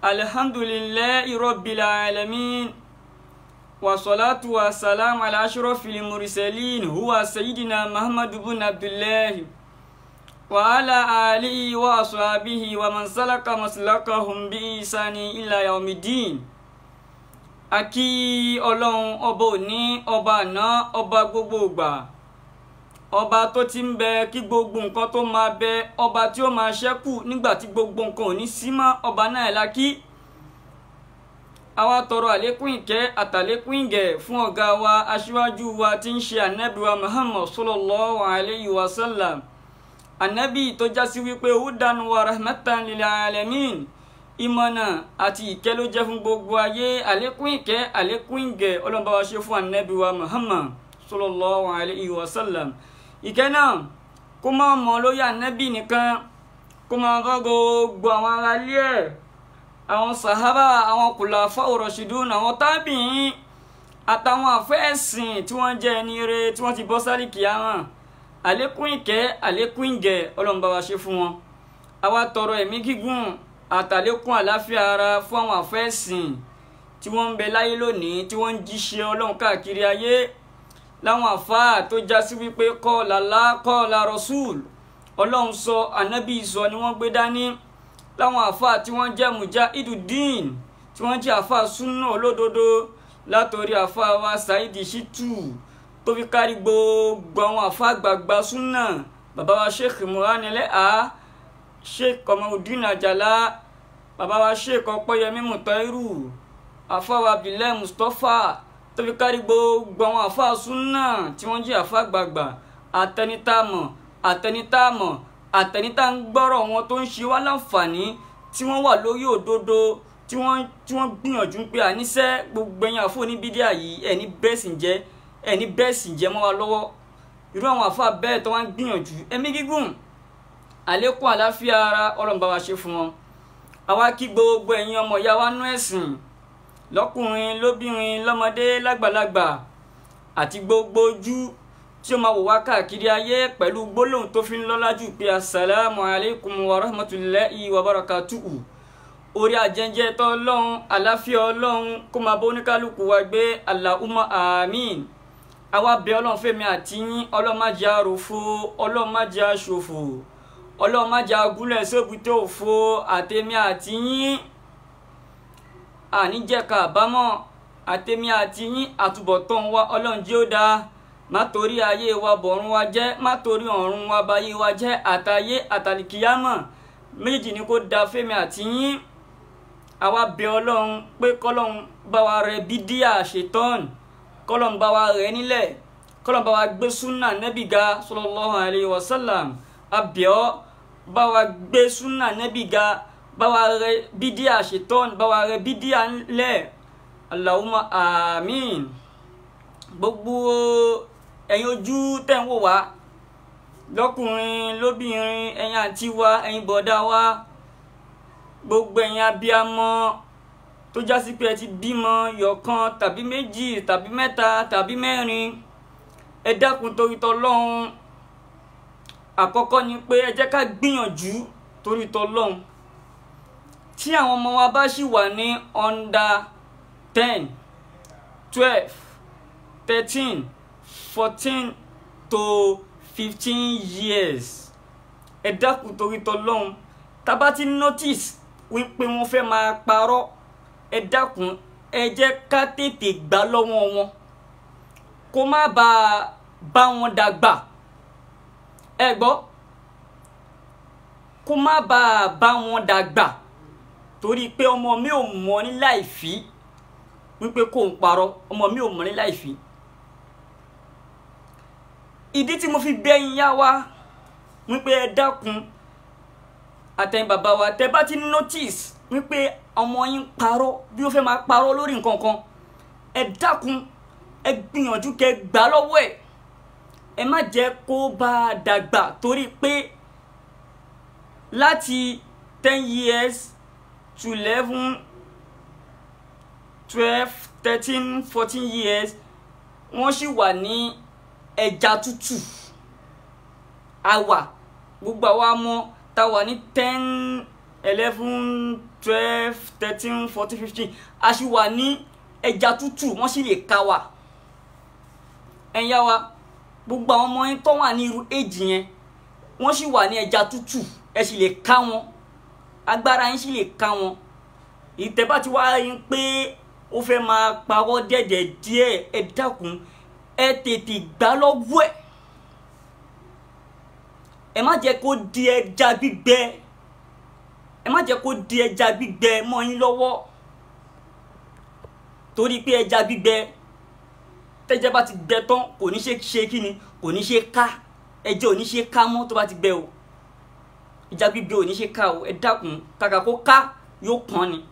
الحمد لله رب العالمين والصلاة والسلام على أشرف المرسلين هو سيدنا محمد بن عبد الله وعلى آله وأصحابه ومن سلك مسلكهم بإحسان إلى يوم الدين. A kí Ọlọ́run ọba òní, ọba àná, ọba gbogbo ìgbà, ọba tó ti ń bẹ kí gbogbo nǹkan tó máa bẹ, ọba tí ó máa ṣẹ́kù nígbà tí gbogbo nǹkan ò ní sí mọ́, ọba náà la kí. Àwa tọrọ àlékún ìkẹ́ àtàlékún ìgẹ̀ fún ọ̀gá wa, aṣíwájú wa tí ń ṣe ànábì wa Muhammad sallallahu alayhi wa sallam, ànábì tó já sí wípé hudan wa rahmatan lil alamin, ìmọ̀nà àti ìkẹ́ ló jẹ́ fún gbogbo ayé. Àlékún ìkẹ́ àlékún ìgẹ̀ Ọlọ́run bá wa ṣe fún ànábì wa Muhammad sallallahu alayhi wa sallam. Ìkẹ́ náà kó má mọ lórí ànábì nìkan, kó máa bá gbogbo àwọn ará ilé ẹ̀, àwọn sàhábà, àwọn kùlàfà rọ̀ṣídùn, àwọn tábìín àtàwọn àfẹ́ẹ̀sìn tí wọ́n jẹ́ ẹni ire tí wọ́n ti bọ́ sáré kìámà. Àlékún ìkẹ́ àlékún ìgẹ̀ Ọlọ́run bá wa ṣe fún wọn. Àwa tọrọ ẹ̀mí gígùn àtàlékún àláfíà ara fún àwọn àfẹ́ẹ̀sìn tí wọ́n ń bẹ láyé lónìí, tí wọ́n ń jíṣẹ́ Ọlọ́run káàkiri ayé, láwọn àfáà tó já sí wípé qala Allah qala Rasul, Ọlọ́run sọ ànábì sọ ni wọ́n gbé dání, láwọn àfáà tí wọ́n jẹ́ mujahideen, tí wọ́n jẹ́ àfáà súnà olódodo, látòrí àfáà wa Saidi Shittu tó fi kárí gbogbo àwọn àfáà gbàgbà súnà, bàbá wa Sheikh Imran Eleha, Sheikh Komodin Ajala, bàbá wa Sheikh Ọpẹ́yẹmí Mutairu, àfáà wa Abdullahi Mustapha, tó fi kárí gbogbo àwọn àfáà súnà tí wọ́n jẹ́ àfáà gbàgbà, àtẹnitámọ̀ àtẹnitámọ̀ àtẹnitá ń gbọ́rọ̀ wọn tó ń ṣe wá láǹfààní, tí wọ́n wà lórí òdodo, tí wọ́n gbìyànjú pé àníṣe gbogbo ẹ̀yin àfọ oníbídíà yìí ẹni bẹ́ẹ̀ sì ń jẹ́, ẹni bẹ́ẹ̀ sì ń jẹ́ mọ́ wa lọ́wọ́. Irú àwọn àfáà bẹ́ẹ̀ tó wá ń gbìyànjú, ẹ̀mí gígùn àlékún àláfíà ara Ọlọ́run bá wa ṣe fún wọn. Àwa kí gbogbo ẹ̀yin ọmọ ìyá wa nú ẹ̀sìn, lọ́kùnrin lóbìnrin lọ́mọdé lágbàlagbà àti gbogbo ojú tí ó máa wò wá káàkiri ayé pẹ̀lú gbólóhùn tó fi ń lọ́lá jù pé assalamu alaikum wa rahmatulahi wa barakatuhu. Orí àjẹjẹ tó Ọlọ́run, àláfíà Ọlọ́run kó máa bá oníkálukú wa gbé, Allahumma àmín. Àwa bẹ̀ Ọlọ́run fẹ́mi àti yín, Ọlọ́run má jẹ́ àròfo, Ọlọ́run má jẹ́ àṣòfò, Ọlọ́run má jẹ́ agúnlẹ̀ sóbùtò òfo àtẹ̀mí àti yín, àníjẹ̀ka àbámọ̀ àtẹ̀mí àti yín, àtúbọ̀tán wa Ọlọ́run jẹ́ ó dáa. Má torí ayé wa bọ̀run wa jẹ́, má torí ọ̀run wa bayé wa jẹ́, àtayé àtàlìkíyámọ̀ méjì ni kó da fẹ́mi àti yín. Àwa bẹ̀ Ọlọ́run pé kọ́lọ́run bá wa rẹ bídíà ṣetán, kọ́lọ́run bá wa rẹ nílẹ̀, kọ́lọ́run bá wa gbé súnà nẹ́bì ga sallallahu alayhi wa sallam. A bẹ̀ ọ́ bá wa gbé súnà nẹ́bì ga, bá wa rẹ bídíà ṣetán, bá wa rẹ bídíà ńlẹ̀, Allahumma àmín. Gbogbo ẹ̀yin ojú tẹ̀ ń wò wá lọ́kùnrin lóbìnrin, ẹ̀yin àǹtí wa, ẹ̀yin bọ̀dá wa, gbogbo ẹ̀yin abiyamọ tó já sí pé ẹ ti bímọ yọ̀kan tàbí méjì tàbí mẹ́ta tàbí mẹ́rin, ẹ dákun torí t'Ọlọ́run. Àkọ́kọ́ ni pé ẹ jẹ́ ká gbìyànjú torí t'Ọlọ́run. Tí àwọn ọmọ wa bá ṣì wà ní under 10, 12, 13, 14 to 15 years, ẹ dákun torí t'Ọlọ́run, tá bá ti notice wípé wọ́n fẹ́ máa parọ́, ẹ dákun ẹ jẹ́ ká tètè gbà lọ́wọ́ wọn kó má bàa bá wọn dàgbà. Ẹ gbọ́, kó má bàa bá wọn dàgbà, torí pé ọmọ mi ò mọ̀ ní láìfí wípé kò ń parọ́, ọmọ mi ò mọ̀ ní láìfí. Ìdí tí mo fi bẹ̀ yín yá wa wípé ẹ dákun àtẹ̀yin bàbá wa, tẹ́ bá ti notice wípé ọmọ yín parọ́, bí ó fẹ́ máa parọ́ lórí nǹkan kan, ẹ dákun ẹ gbìyànjú kẹ́ gbà lọ́wọ́ ẹ̀, ẹ má jẹ́ kó bá a dàgbà, torí pé láti 10 years to 11, 12, 13, 14 years wọ́n sì wà ní ẹja tútù. Àwà gbogbo àwa ọmọ tá wà ní 10 11, 12, 13, 14, 15, a sì wà ní ẹja tútù, wọ́n sì lè ká wa. Ẹ̀yà wa, gbogbo àwọn ọmọ yín tó wà ní irú éjì yẹn, wọ́n sì wà ní ẹja tútù, ẹ sì lè ká wọn, agbára yín sì lè ká wọn. Ìtẹ́bá ti wá yín pé ó fẹ́ máa parọ́ dẹ̀dẹ̀ díẹ̀, ẹ dákun, ẹ tètè gbá lọ́wọ́ ẹ̀. Ẹ má jẹ́ kó di ẹja gbígbẹ, ẹ má jẹ́ kó di ẹja gbígbẹ mọ́ yín lọ́wọ́. Torí pé ẹja gbígbẹ, tẹ́jẹ́ bá ti gbẹ tán, kò ní ṣe ṣe kí ni, kò ní ṣe ká, ẹja ò ní ṣe ká mọ́ tó bá ti gbẹ o. Ẹja gbígbẹ ò ní ṣe ká o. Ẹ dákun, kàkà kó ká yóò pọ́n ni.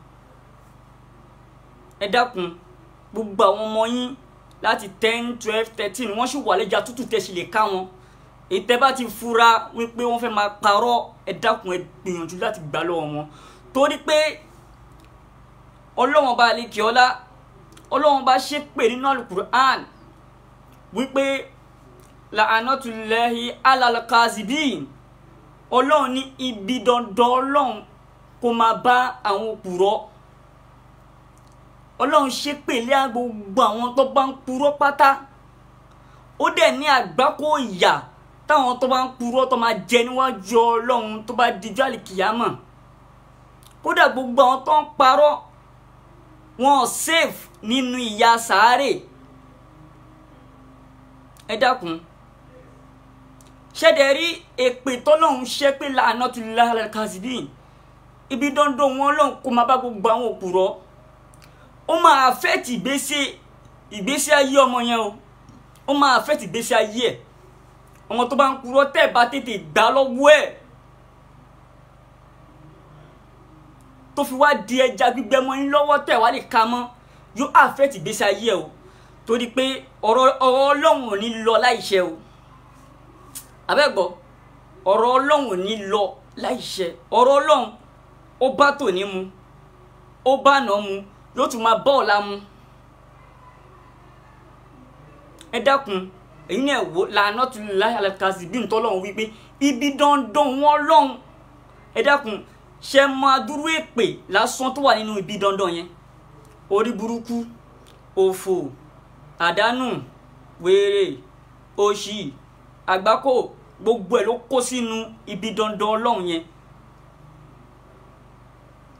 Ẹ dákun, gbogbo àwọn ọmọ yín láti 10, 12, 13, wọ́n sì wà lẹ́ja tútù tẹ́ sì lè ká wọn. Ìtẹ́ bá ti fura wípé wọ́n fẹ́ máa parọ́, ẹ dákun, ẹ gbìyànjú láti gbà lọ́wọ́ wọn. Torí pé Ọlọ́run bá alékè ọlá, Ọlọ́run bá ṣépè nínú Al-Qur'an wípé la'anatullahi alal kazibin. Ọlọ́run ní ibi dandan Ọlọ́run kó máa bá àwọn òpùrọ́. Ọlọ́run ṣépè lé gbogbo àwọn tó bá ń purọ́ pátá. Ó dẹ̀ ní àgbákò ìyà táwọn tó bá ń purọ́ tó máa jẹ níwájú Ọlọ́run tó bá dijọ́ àlìkìyámà. Kódà gbogbo àwọn tó ń parọ́, wọn safe nínú ìyà sàárè. Ẹ dákun, ṣẹ̀dẹ̀ rí èpè tọ́lọ́run ṣẹ́ pé la'anatullahi alal kazibin, ibi dandan wọn Ọlọ́run kó máa bá gbogbo àwọn òpùrọ́. Ó máa affect ìgbésí ayé ọmọ yẹn o. Ó máa affect ìgbésí ayé ẹ̀. Ọmọ tó bá ń purọ́, tẹ́ bá tètè gbà lọ́wọ́ ẹ̀, tó fi wá di ẹja gbígbẹ mọ́ yín lọ́wọ́, tẹ́ wá lè ka mọ́, yóò affect ìgbésí ayé ẹ̀ o. Torí pé ọ̀rọ̀ Ọlọ́run ò ní lọ láìṣẹ o. Abẹ́gbọ́, ọ̀rọ̀ Ọlọ́run ò ní lọ láìṣẹ. Ọ̀rọ̀ Ọlọ́run ó bá tòní mu, ó bá àná mu, yóò tún máa bọ́ ọ̀la mu. Ẹ dákun, èyí ni ẹ wò la'anatullahi alal kazibin tọ́lọ́run wípé ibi dandan wọn lọ́hùn. Ẹ dákun, ṣe máa dúró èpè lásán tó wà nínú ibi dandan yẹn? Orí burúkú, òfò, àdánù, wèrè, òṣì, àgbákò, gbogbo ẹ̀ ló kó sínú ibi dandan Ọlọ́run yẹn.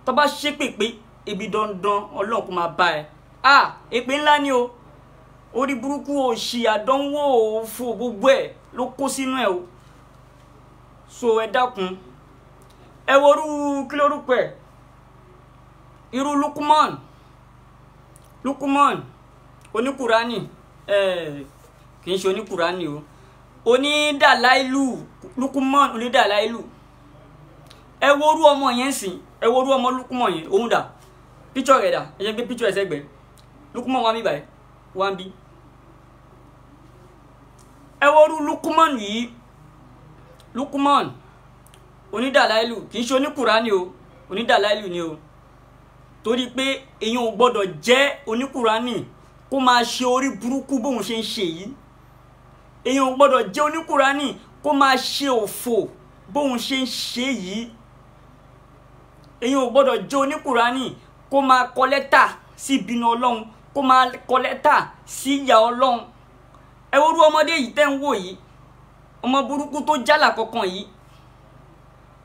Tó bá ṣépè pé ibi dandan Ọlọ́run kó máa bá ẹ, ah, èpè ńlá ni o. Orí burúkú, òṣì, àdánwò, òfò, gbogbo ẹ̀ ló kó sínú ẹ̀ o. So ẹ dákun, ẹ worú kí lórúkọ ẹ̀, irú Lukumon oníkùránì, kì í ṣe oníkùránì o, onídàláìlù, Lukumon onídàláìlù. Ẹ worú ọmọ yẹn sìn, ẹ worú ọmọ Lukumon yẹn, òun dà, píchọ̀ rẹ̀ dà, ẹ jẹ́ gbé píchọ̀ ẹ̀ sẹ́gbẹ̀ẹ́. Lukumon wà mí báyìí, wà ń bí. Ẹ worú Lukumon yìí, Lukumon onídàláìlù, kì í ṣe oníkùránì o, onídàláìlù ni o. Torí pé èèyàn ò gbọ́dọ̀ jẹ́ oníkùránì kó máa ṣe orí burúkú bóun ṣe ń ṣe yìí. Èèyàn ò gbọ́dọ̀ jẹ́ oníkùránì kó máa ṣe òfò bóun ṣe ń ṣe yìí. Èèyàn ò gbọ́dọ̀ jẹ́ oníkùránì kó máa kọ lẹ́tà sí ìbínú Ọlọ́run, kó máa kọ lẹ́tà sí ìyà Ọlọ́run. Ẹ worú ọmọdé yìí tẹ́ ń wò yìí, ọmọ burúkú tó jálà kankan yìí,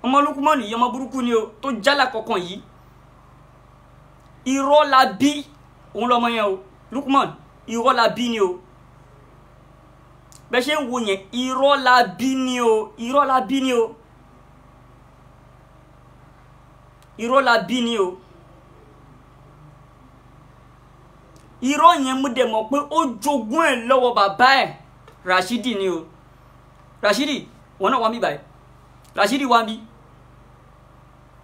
ọmọ Lukumon yìí, ọmọ burúkú ni o, tó jálà kankan yìí. Irọ́ la bí òun lọmọ yẹn o. Lukumon, irọ́ la bí ni o. Bẹ́ẹ̀ ṣe ń wo yẹn, irọ́ la bí ni o, irọ́ la bí ni o, irọ́ la bí ni o. Irọ́ yẹn mú dẹ̀ mọ̀ pé ó jogún ẹ̀ lọ́wọ́ bàbá ẹ̀ Rashidi ni o. Rashidi, wọn náà wá mi báyìí. Rashidi wá mi,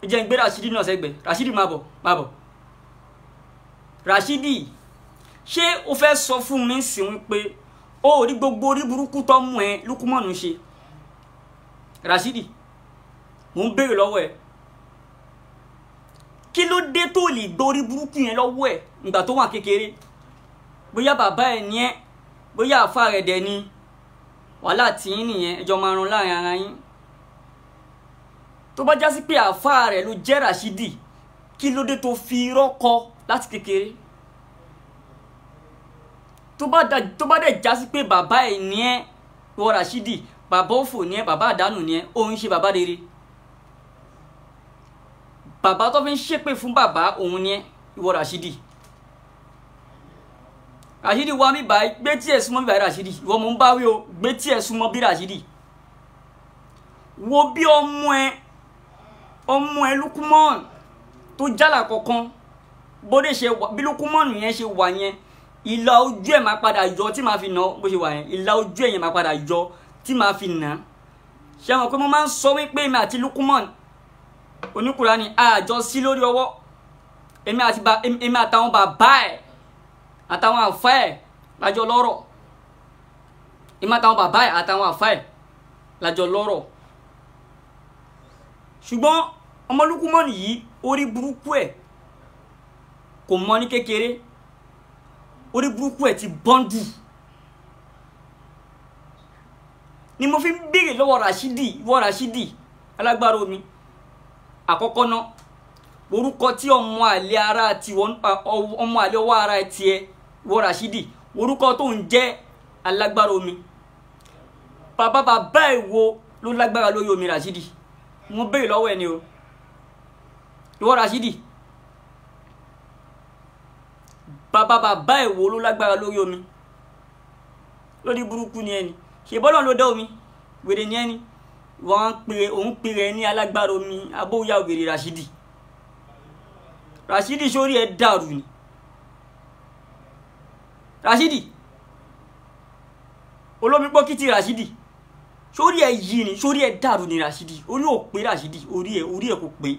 ẹ jẹ́ n gbé Rashidi náà sẹ́gbẹ̀ẹ́. Rashidi má bọ̀, má bọ̀. Rashidi, ṣé o fẹ́ sọ fún mi sí wípé o ò rí gbogbo orí burúkú tó mú ẹ Lukumon ṣe? Rashidi, mò ń béèrè lọ́wọ́ ẹ, kí ló dé tó lè gbọ́ orí burúkú yẹn lọ́wọ́ ẹ nígbà tó wà kékeré? Bóyá bàbá ẹ ní ẹ, bóyá àfa rẹ̀ dẹ̀ ni, wàhálà tí yín nìyẹn, ẹjọ́ máa run láàrin ara yín. Tó bá jásí pé àáfàá rẹ̀ ló jẹ́ Rashidi, kí ló dé tó fi irọ́ kọ láti kékeré? Tó bá dẹ̀ jásí pé bàbá ẹ̀ ní ẹ́, wọ Rashidi, bàbá òfò ní ẹ́, bàbá àdánù ní ẹ́, ó ń ṣe bàbá rere. Bàbá tó fi ń ṣépè fún bàbá òun ní ẹ́, ìwọ Rashidi. Rashidi wá mi báyìí, gbé tí ẹ̀ súnmọ́ bí báyìí Rashidi, ìwọ mò ń bá wí o, gbé tí ẹ̀ súnmọ́ bí Rashidi. Wo bí ọmọ ẹ Lukumon tó jálà kankan, bóde ṣe bí Lukumon yẹn ṣe wà yẹn, ìlà ojú ẹ̀ máa padà yọ tí màá fi nà bó ṣe wà yẹn, ìlà ojú ẹ̀ yẹn máa padà yọ tí màá fi nà. Ṣé àwọn pé mo máa ń sọ wípé èmi àti Lukumon oníkùránì àjọ sí lórí ọwọ́, èmi àtàwọn bàbá ẹ̀ àtàwọn àfa ẹ̀ lájọ lọ́rọ̀, èmi àtàwọn bàbá ẹ̀ àtàwọn àfa ẹ̀ lájọ lọ́rọ̀. Ṣùgbọ́n ọmọ Lukumon yìí, orí burúkú ẹ̀ kò mọ ní kékeré, orí burúkú ẹ̀ ti bọ́ndù. Ni mo fi ń béèrè lọ́wọ́ Rashidi, ìwọ Rashidi alágbára omi, àkọ́kọ́ náà, orúkọ tí ọmọ àlè ara ti ọmọ àlè ọwọ́ ara tiẹ̀, ìwọ Rashidi, orúkọ tó ń jẹ́ alágbára omi, bàbá bàbá ẹ̀ wo ló lágbára lórí omi Rashidi? Mo béèrè lọ́wọ́ ẹ ni o, ìwọ Rashidi, bàbá bàbá ẹ̀ wo ló lágbára lórí omi? Lórí burúkú ni ẹni, ṣe bọ́lọ̀ ló dá omi, wèrè ni ẹni, wọ́n ń pè òun pè rẹ ní alágbára omi, abóyá wèrè Rashidi. Rashidi sórí ẹ dàrú ni Rashidi, olómi pọ́kìtì Rashidi, sórí ẹ yìí ni, sórí ẹ dàrú ni Rashidi, orí ò pé Rashidi, orí ẹ kò pé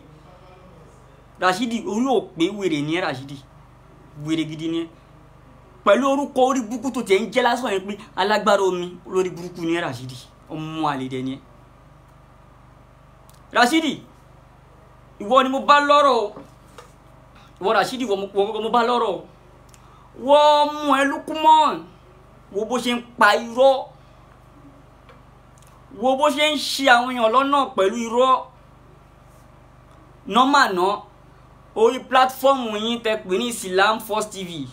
Rashidi, orí ò pé, wèrè ni ẹ Rashidi, wèrè gidi ni ẹ, pẹ̀lú orúkọ orí burúkú tó tiẹ̀ ń jẹ́ lásán yẹn pé alágbára omi, olórí burúkú ni ẹ Rashidi, ọmọ àlè dẹ̀ ni ẹ Rashidi. Ìwọ ni mo bá lọ́rọ̀ o, ìwọ Rashidi, ìwọ mo bá lọ́rọ̀ o. Wọ́n mú ẹ Lukumon, wo bó ṣe ń pa irọ́, wo bó ṣe ń ṣe àwọn èèyàn lọ́nà pẹ̀lú irọ́. Nọ́mà náà, orí pílátífọ́ọ̀mù yín tẹ pè ní Islam First TV,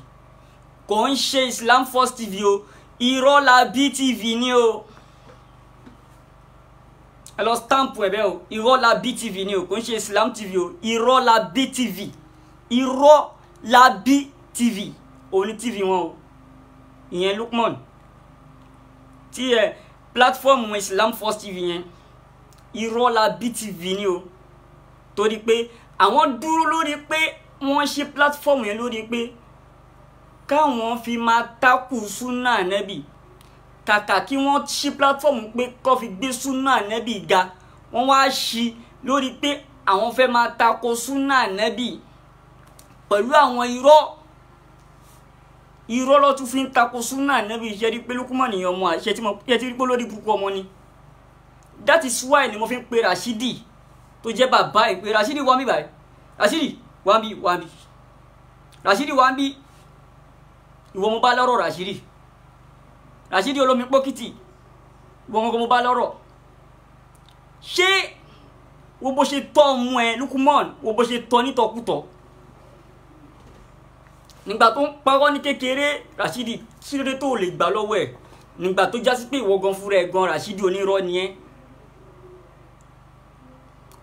kò ń ṣe Islam First TV o, irọ́ la bí TV ní o. Ẹ lọ stamp ẹ bẹ́ẹ̀ o, irọ́ la bí TV ní o, kò ń ṣe Islam TV o, irọ́ la bí TV, irọ́ la bí TV, òun ní TV wọn o, ìyẹn Lukman tí ẹ platform Islam First TV yẹn, irọ́ la bí TV ní o. Torí pé àwọn dúró lórí pé wọ́n ṣe platform yẹn lórí pé káwọn fi máa takù súnà nẹ́bì, kàkà kí wọ́n ṣí platform pé kó fi gbé súnà nẹ́bì ga, wọ́n wá ṣí lórí pé àwọn fẹ́ máa tako súnà nẹ́bì pẹ̀lú àwọn irọ́. Irọ́ ló tún fi ń tako súnà nẹ́bì. Iṣẹ́ rí pé Lukumon nìyẹn ọmọ àṣẹ tí mo yẹ ti rí pé lórí burúkú ọmọ ni. That is why ni mo fi ń pe Rashidi tó jẹ́ bàbá ẹ̀ pé Rashidi wá mi báyìí, Rashidi wá mi, wá mi, Rashidi wá mi, ìwọ mo bá lọ́rọ̀ Rashidi, Rashidi olómi pọ́kìtì, ìwọ mo bá lọ́rọ̀. Ṣé wo bó ṣe tọ́ ọmọ ẹ Lukumon, wo bó ṣe tọ́ nítọkùtọ̀ nígbà tó ń parọ́ ní kékeré? Rashidi, kí ló dé tó lè gbà lọ́wọ́ ẹ̀ nígbà tó jásí pé ìwọ gan fúnra ẹ̀ gan Rashidi onírọ́ ni ẹ́?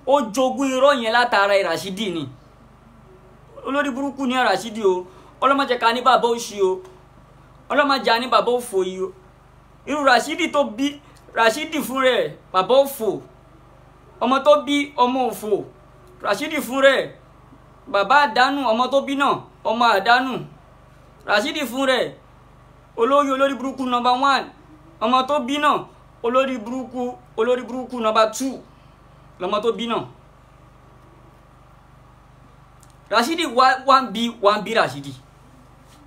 Ó jogún irọ́ yẹn látara ẹ̀ Rashidi ni. Olórí burúkú ni Rashidi o, ọlọ́mọdé ká ní bàbá òṣì o, ọlọ́mọdé á ní bàbá òfò yìí o. Irú Rashidi tó bí Rashidi fúnra ẹ̀ bàbá òfò, ọmọ tó bí ọmọ òfò, Rashidi fúnra ẹ̀ bàbá àdánù, ọmọ tó bí náà ọmọ àdánù, Rashidi fúnra ẹ̀ olórí olórí burúkú nọ́mbà 1, ọmọ tó bí náà olórí burúkú olórí burúkú nọ́mbà 2 lọmọ tó bí náà. Rashidi wá ń bí wá ń bí Rashidi,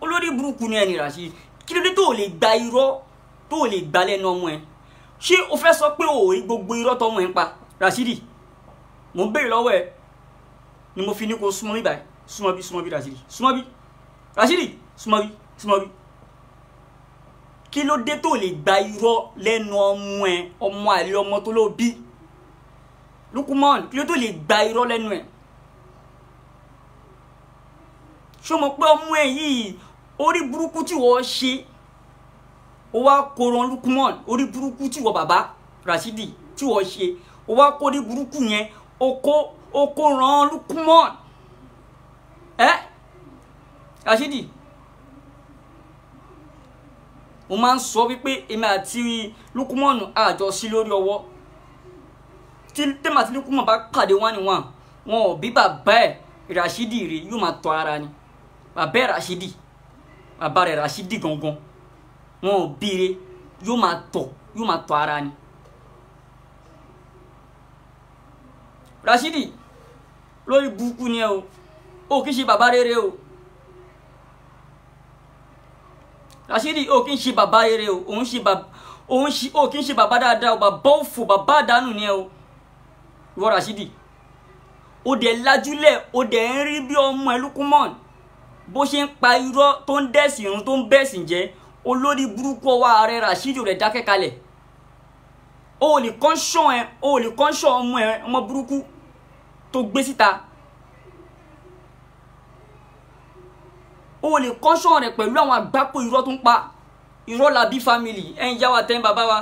olórí burúkú ni ẹni Rashidi. Kí ló dé tó lè gba irọ́, tó lè gba lẹ́nu ọmọ ẹ? Ṣé o fẹ́ sọ pé o rí gbogbo irọ́ tọmọ ẹ ń pa Rashidi? Mo ń béèrè lọ́wọ́ ẹ ni mo fi ní kó súnmọ́ mi báyìí, súnmọ́ bí, súnmọ́ bí Rashidi, súnmọ́ bí Rashidi, súnmọ́ bí, súnmọ́ bí. Kí ló dé tó lè gba irọ́ lẹ́nu ọmọ ẹ, ọmọ àlè ọmọ tó ló bí? Lukman, kí ló tó lè gba irọ́ lẹ́nu ẹ̀? Ṣó mọ̀ pé ọmọ ẹ̀ yìí orí burúkú tí wọ́n ṣe, ó wá koran Lukman, orí burúkú tí wọ́n bàbá Rashidi tí wọ́n ṣe, ó wá kó orí burúkú yẹn, ó kó ran Lukman. Ẹ́ Rashidi, mo máa ń sọ wípé èmi àti Lukman àjọ sí lórí ọwọ́. Tí tèmi àti Lukman bá pàdé one on one, wọn ò bí bàbá ẹ̀ Rashidi rè yóò máa tọ́ ara ni. Bàbá ẹ̀ Rashidi, bàbá rẹ̀ Rashidi gangan, wọn ò bí re yóò máa tọ́ ara ni. Rashidi, lórí burúkú ni ẹ o, ò kí ń ṣe bàbá rere o. Rashidi, ò kí ń ṣe bàbá rere o, ò kí ń ṣe bàbá dáadáa o, bàbá òfò, bàbá àdánù ni ẹ o. Ìwọ Rashidi, ó dẹ̀ lajúlẹ̀, ó dẹ̀ ń rí bí ọmọ ẹ Lukman bó ṣe ń pa irọ́ tó ń dẹ̀sìn irun tó ń bẹ̀sìn jẹ́. Olórí burúkú ọwọ́ ààrẹ Rashidi rẹ̀ dákẹ́ kalẹ̀. O ò lè kọ́ńṣọ́ ẹ, o ò lè kọ́ńṣọ́ ọmọ ẹ, ọmọ burúkú tó gbé síta. O ò lè kọ́ńṣọ́ rẹ̀ pẹ̀lú àwọn àgbákò irọ́ tó ń pa. Irọ́ Labi family, ẹ̀ ń yá wa tẹ́ ń bàbá wa.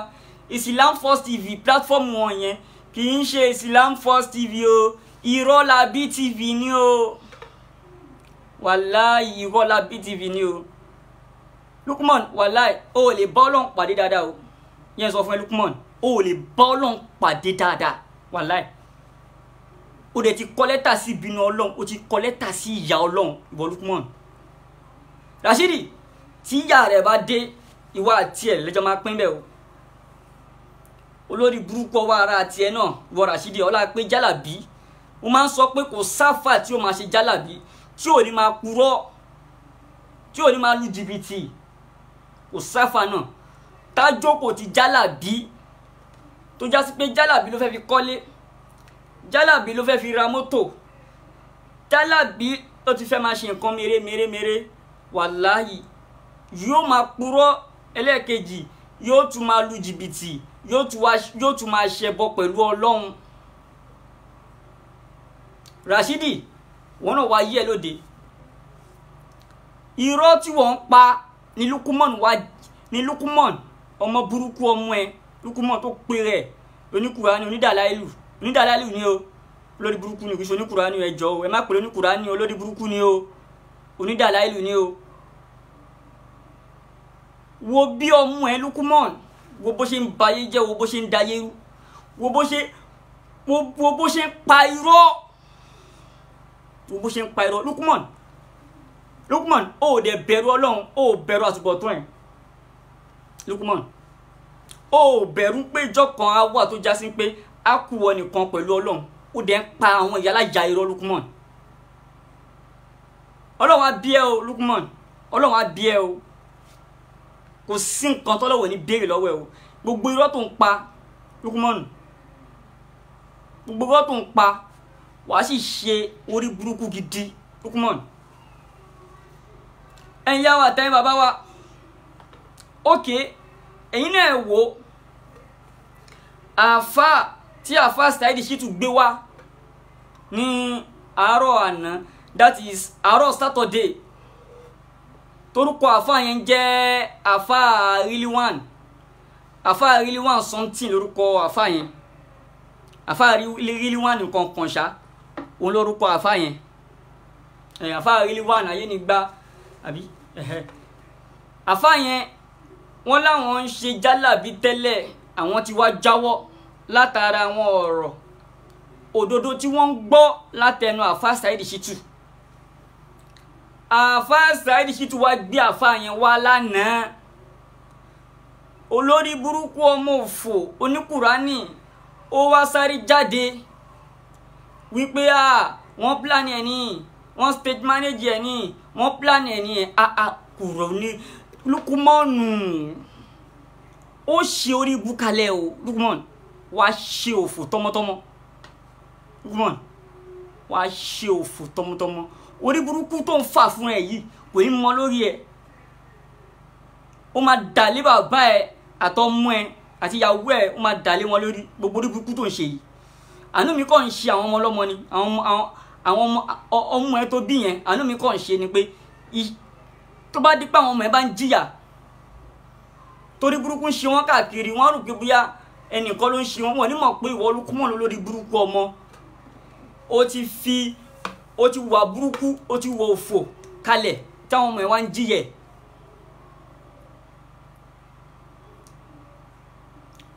Islam First TV platform wọn yẹn kì í ṣe Islam First TV o, Irọ́ Labi TV ni o. Wàláì, Irọ́ Labi TV ni o. Lukman, wàláì, o ò lè bá Ọlọ́run pàdé dáadáa o. Yẹn sọ fún ẹ Lukman, o ò lè bá Ọlọ́run pàdé dáadáa. Wàláì, o dẹ̀ ti kọ lẹ́tà sí ìbínú Ọlọ́run, o ti kọ lẹ́tà sí ìyà Ọlọ́run, ìwọ Lukman. Rashidi, tí ìyá rẹ̀ bá dé, ìwọ àti ẹ̀ lẹ́jọ́ máa pín bẹ́ẹ̀ o. Olórí burúkú ọwọ́ ara àti ẹ̀ náà, ìwọ Rashidi, ọlá pé jálàbí. Mo máa ń sọ pé kò sáfà tí ó máa ṣe jálàbí tí ò ní máa purọ́, tí ò ní máa lu jìbìtì. Kò sáfà náà tájókòó ti jálàbí tó já sí pé jálàbí ló fẹ́ fi kọ́lé, jálàbí ló fẹ́ fi ra mọ́tò, jálàbí ló ti fẹ́ máa ṣe nǹkan mèrè mèrè mèrè. Wàláhì, yóò máa purọ́. Ẹlẹ́ẹ̀kejì, yóò tún máa lu jìbìtì, yóò tún máa ṣẹbọ pẹ̀lú Ọlọ́run. Rashidi, wọn náà wá yí ẹ lóde. Irọ́ tí wọ́n ń pa ní Lukman wá, ní Lukman ọmọ burúkú ọmọ ẹ Lukman tó pe rẹ̀ oníkùránì, onídàláìlù, onídàláìlù ni o, olórí burúkú ni, kì í ṣe oníkùránì, ẹ jọ̀ọ́ ẹ má pè oníkùránì, olórí burúkú ni o, onídàláìlù ni o. Wo bí ọmọ ẹ Lukman, wo bó ṣe ń bayé jẹ́, wo bó ṣe ń dayé rú, wo bó ṣe ń pa irọ́, wo bó ṣe ń pa irọ́. Lukman, Lukman, ó dẹ̀ bẹ̀rù Ọlọ́run, ó bẹ̀rù àtúbọ̀tán ẹ̀. Lukman, ó bẹ̀rù pé ìjọ kan á wà tó já sí pé á kú ọ nìkan pẹ̀lú Ọlọ́run. Ó dẹ̀ ń pa àwọn ìyálájà irọ́ Lukman. Ọlọ́run á bí ẹ o Lukman, Ọlọ́run á bí ẹ o. Kò sí nǹkan tọ́lọ́wọ̀ ní béèrè lọ́wọ́ ẹ o. Gbogbo irọ́ tó ń pa Lukman, gbogbo irọ́ tó ń pa, wàá sì ṣe orí burúkú gidi Lukman. Ẹ̀yin yá wa àtẹ̀yin bàbá wa, ókè ẹ̀yin náà wò àáfà tí àáfà Saheed Shittu gbé wá ní àárọ̀ àná, that is àárọ̀ Saturday, torúkọ àáfà yẹn jẹ́ àáfà Rilwan, àáfà Rilwan something lórúkọ àáfà yẹn, àáfà Rilwan nǹkan kan ṣá òun lórúkọ àáfà yẹn, àáfà Rilwan ayé ni gbá àbí àáfà yẹn. Wọ́n láwọn ń ṣe jálàbí tẹ́lẹ̀, àwọn ti wá jáwọ́ látara àwọn ọ̀rọ̀ òdodo tí wọ́n ń gbọ́ látẹnu àáfà Saheed Shittu. Àáfà Saheed Shittu wá gbé àáfà yẹn wá lánàá. Olórí burúkú ọmọ òfò oníkùránì ó wá sáré jáde wípé à wọ́n plan ẹ̀ ní, wọ́n stage manager ẹ̀ ní, wọ́n plan ẹ̀ ní. Àà kùrọ̀ ní Lukumanu, ó ṣe orí ibú kalẹ̀ o. Lukman, wàá ṣe òfò tọmọtọmọ. Lukman, wàá ṣe òfò tọmọtọmọ. Orí burúkú tó ń fà fún ẹ yìí kò ní mọ lórí ẹ. Ó máa dà lé bàbá ẹ àtọmọ ẹ àti ìyàwó ẹ, ó máa dà lé wọn lórí gbogbo orí burúkú tó ń ṣe yìí. Àánú mi kàn ń ṣe àwọn ọmọ ọlọ́mọ ni, àwọn ọmọ ẹ tó bí yẹn, àánú mi kàn ń ṣe ni pé tó bá dípẹ́ àwọn ọmọ ẹ bá ń jìyà torí burúkú ń ṣe wọn káàkiri, wọn rò pé bóyá ẹnìkan ló ń ṣe wọn, wọn ní mọ̀ pé ìwọ Lukumon lórí burúkú ọmọ. Ó ti fi, ó ti wà burúkú, ó ti wọ òfò kalẹ̀ táwọn ọmọ ẹ wá ń jìyẹ.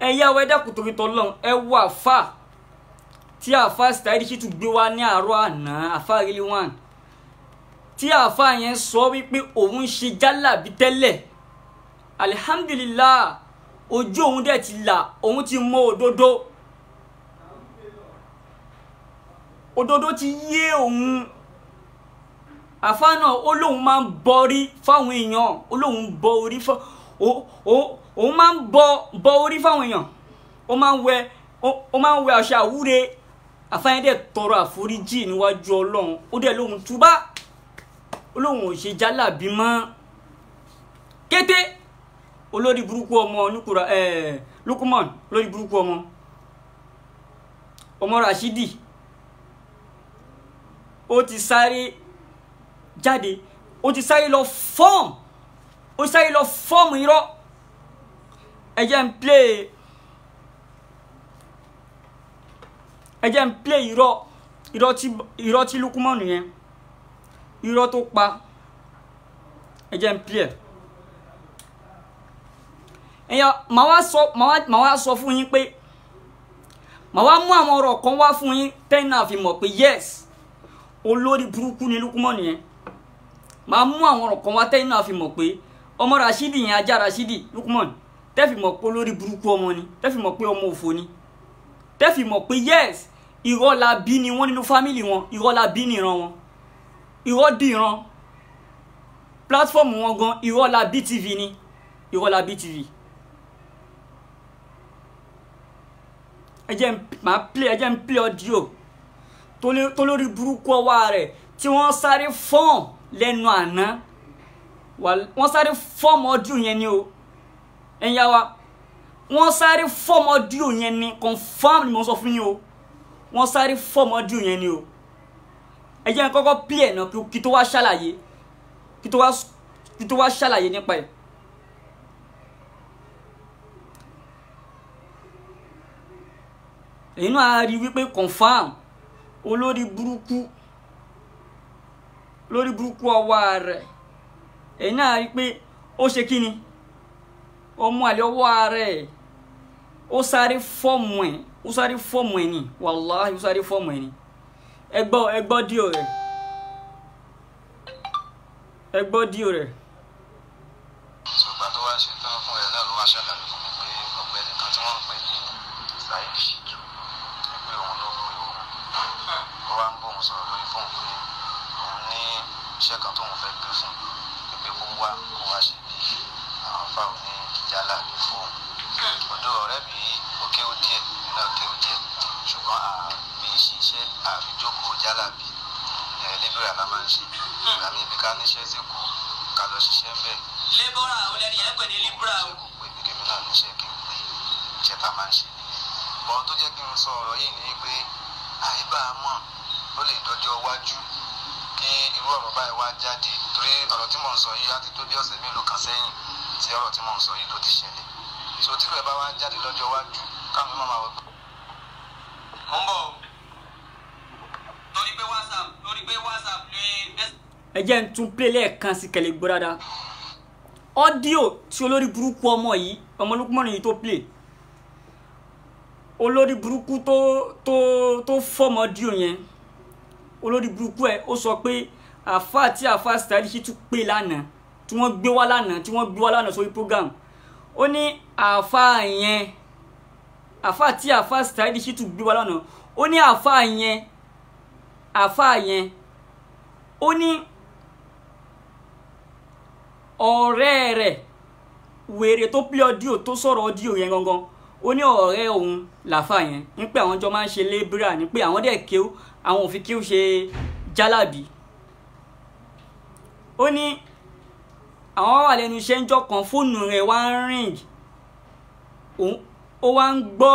Ẹ yá wa, ẹ dákun torí tọlọ́run, ẹ wọ àfà tí àfà Saheed Shittu gbé wá ní àárọ̀ àná, àfà Rilwan, tí àfà yẹn sọ wípé òun ṣe jálàbí tẹ́lẹ̀. Alihamdulilah, ojú òun dẹ̀ ti là, òun ti mọ òdodo, òdodo ti yé òun. Àfà náà ó lóun máa ń bọrí fáwọn èèyàn, ó lóun bọ orí fún, òun máa ń bọ orí fáwọn èèyàn, ó máa ń wẹ aṣọ àwúre. Àfà yẹn dẹ̀ tọrọ àforíjì níwájú Ọlọ́run, ó dẹ̀ lóun túbá, ó lóun ò ṣe jálàbí mọ́. Kété olórí burúkú ọmọ nukura Lukumon, olórí burúkú ọmọ ọmọ Rashidi, ó ti sáré jáde, ó ti sáré lọ fọ́ọ̀mù, ó sáré lọ fọ́ọ̀mù irọ́. Ẹ jẹ́ n play, ẹ jẹ́ n play irọ́ tí Lukumon yẹn, irọ́ tó pa, ẹ jẹ́ n play ẹ̀. Ẹ̀yà, màá wá sọ fún yín pé màá wá mú àwọn ọ̀rọ̀ kan wá fún yín tẹ́yìn náà fi mọ̀ pé yes, olórí burúkú ni Lukumon yẹn. Màá mú àwọn ọ̀rọ̀ kan wá tẹ́yìn náà fi mọ̀ pé ọmọ Rashidi yẹn, ajá Rashidi Lukumon, tẹ́ fi mọ̀ pé olórí burúkú ọmọ ni, tẹ́ fi mọ̀ pé ọmọ òfò ni, tẹ́ fi mọ̀ pé yes, irọ́ la bí ni wọ́n nínú fámìlì wọn, irọ́ la bí níran wọn, irọ́ dìran platform wọn gan, irọ́ la bí TV ni, irọ́ la bí TV. Ẹ jẹ́ máa play, ẹ jẹ́ n play audio tó lórí burúkú ọwọ́ rẹ̀ tí wọ́n sáré fọ́ọ̀mù lẹ́nu àná, wọ́n sáré fọ́ọ̀mù audio yẹn ni o. Ẹ̀yin yá wa, wọ́n sáré fọ́ọ̀mù audio yẹn ni, confam ni mo sọ fún yín o, wọ́n sáré fọ́ọ̀mù audio yẹn ni o. Ẹ jẹ́ n kọ́kọ́ play ẹ̀ náà kí tó wá ṣàlàyé, kí tó wá ṣàlàyé nípa ẹ̀. Èyí náà a rí wípé confam olórí burúkú, lórí burúkú ọwọ́ rẹ̀. Èyí náà rí pé ó ṣe kí ni, ọmọ àlè ọwọ́ rẹ̀, ó sáré fọ́ọ̀mù ẹ̀, ó sáré fọ́ọ̀mù ẹ̀ ni, wàláhì ó sáré fọ́ọ̀mù ẹ̀ ni. Ẹ gbọ́ díò rẹ̀, ẹ gbọ́ díò rẹ̀. Ṣùgbọ́n tó wá ṣe tán fún ẹ náà ló wá ṣàlàyé fún mi pé ọ̀gbẹ́ni kan tí wọ́n ń pè ní Saheed Shittu, pé òun ló pe òun, ó wá ń bóun sọ̀rọ̀ lórí fóun pé òun ní iṣẹ́ kan tóun fẹ́ gbé fún un, pé kó wá kó wá ṣe bí àwọn fáwọn ní jálàbí fóun. Ọ̀dọ̀ ọ̀rẹ́ mi yìí ó kéwú díẹ̀, èmi náà kéwú díẹ̀, ṣùgbọ́n àfi ṣiṣẹ́ àfi jókòó jálàbí, lébìrà la máa ń ṣe. Ìgbà míì bí ká níṣẹ́ sí kù ká lọ ṣiṣẹ́ ń bẹ̀. Lébọ́rà ò lẹ́ni yẹn pè ní líbúrà o. Ṣé kò pè mí kémi náà níṣẹ́ kí n pè iṣẹ́ tá a máa ń ṣe nìyẹn. Bọ́n tó jẹ́ kí n sọ ọ̀rọ̀ yìí ni pé àyíbá mọ̀ ó lè dọjọ́ iwájú kí irú ọ̀rọ̀ báyìí wá jáde, torí ọ̀rọ̀ tí mò ń sọ yìí á ti tó bí ọ̀sẹ̀ mélòó kan sẹ́yìn tí ọ̀rọ̀ tí mò ń sọ yìí ló ti ṣẹlẹ̀. So tí ìrọ̀ bá wá jáde lọ́jọ́ iwájú káwọn mímọ́ máa wọ. Mo ń bọ̀ o, torí pé WhatsApp, torí pé WhatsApp ní. Ẹ jẹ́ n tún play lẹ́ẹ̀kan sí kẹlẹ́ gbọ́ dáadáa. Ọ́díò tí olórí burúkú ọmọ yìí, ọmọ Lukumon yìí tó play, olórí burúkú tó fọ́mọ ọ́díò yẹn, olórí burúkú ẹ̀ ó sọ pé àfà tí àfà Saheed Shittu pè lánàá, tí wọ́n gbé wá lánàá, tí wọ́n gbé wá lánàá sórí program, ó ní àfà yẹn, àfà tí àfà Saheed Shittu gbé wá lánàá, ó ní àfà yẹn, àfà yẹn, ó ní ọ̀rẹ́ rẹ̀ wèrè tó play audio tó sọ̀rọ̀ audio yẹn gangan, ó ní ọ̀rẹ́ òun làfà yẹn, ní pé àwọn jọ máa ń ṣe lébírà, ní pé àwọn dẹ̀ kéwú, àwọn ò fi kéwú ṣe jálàbí. Ó ní àwọn wà lẹ́nu iṣẹ́ ńjọ́ kan, fóònù rẹ̀ wá ń ring, ó wá ń gbọ́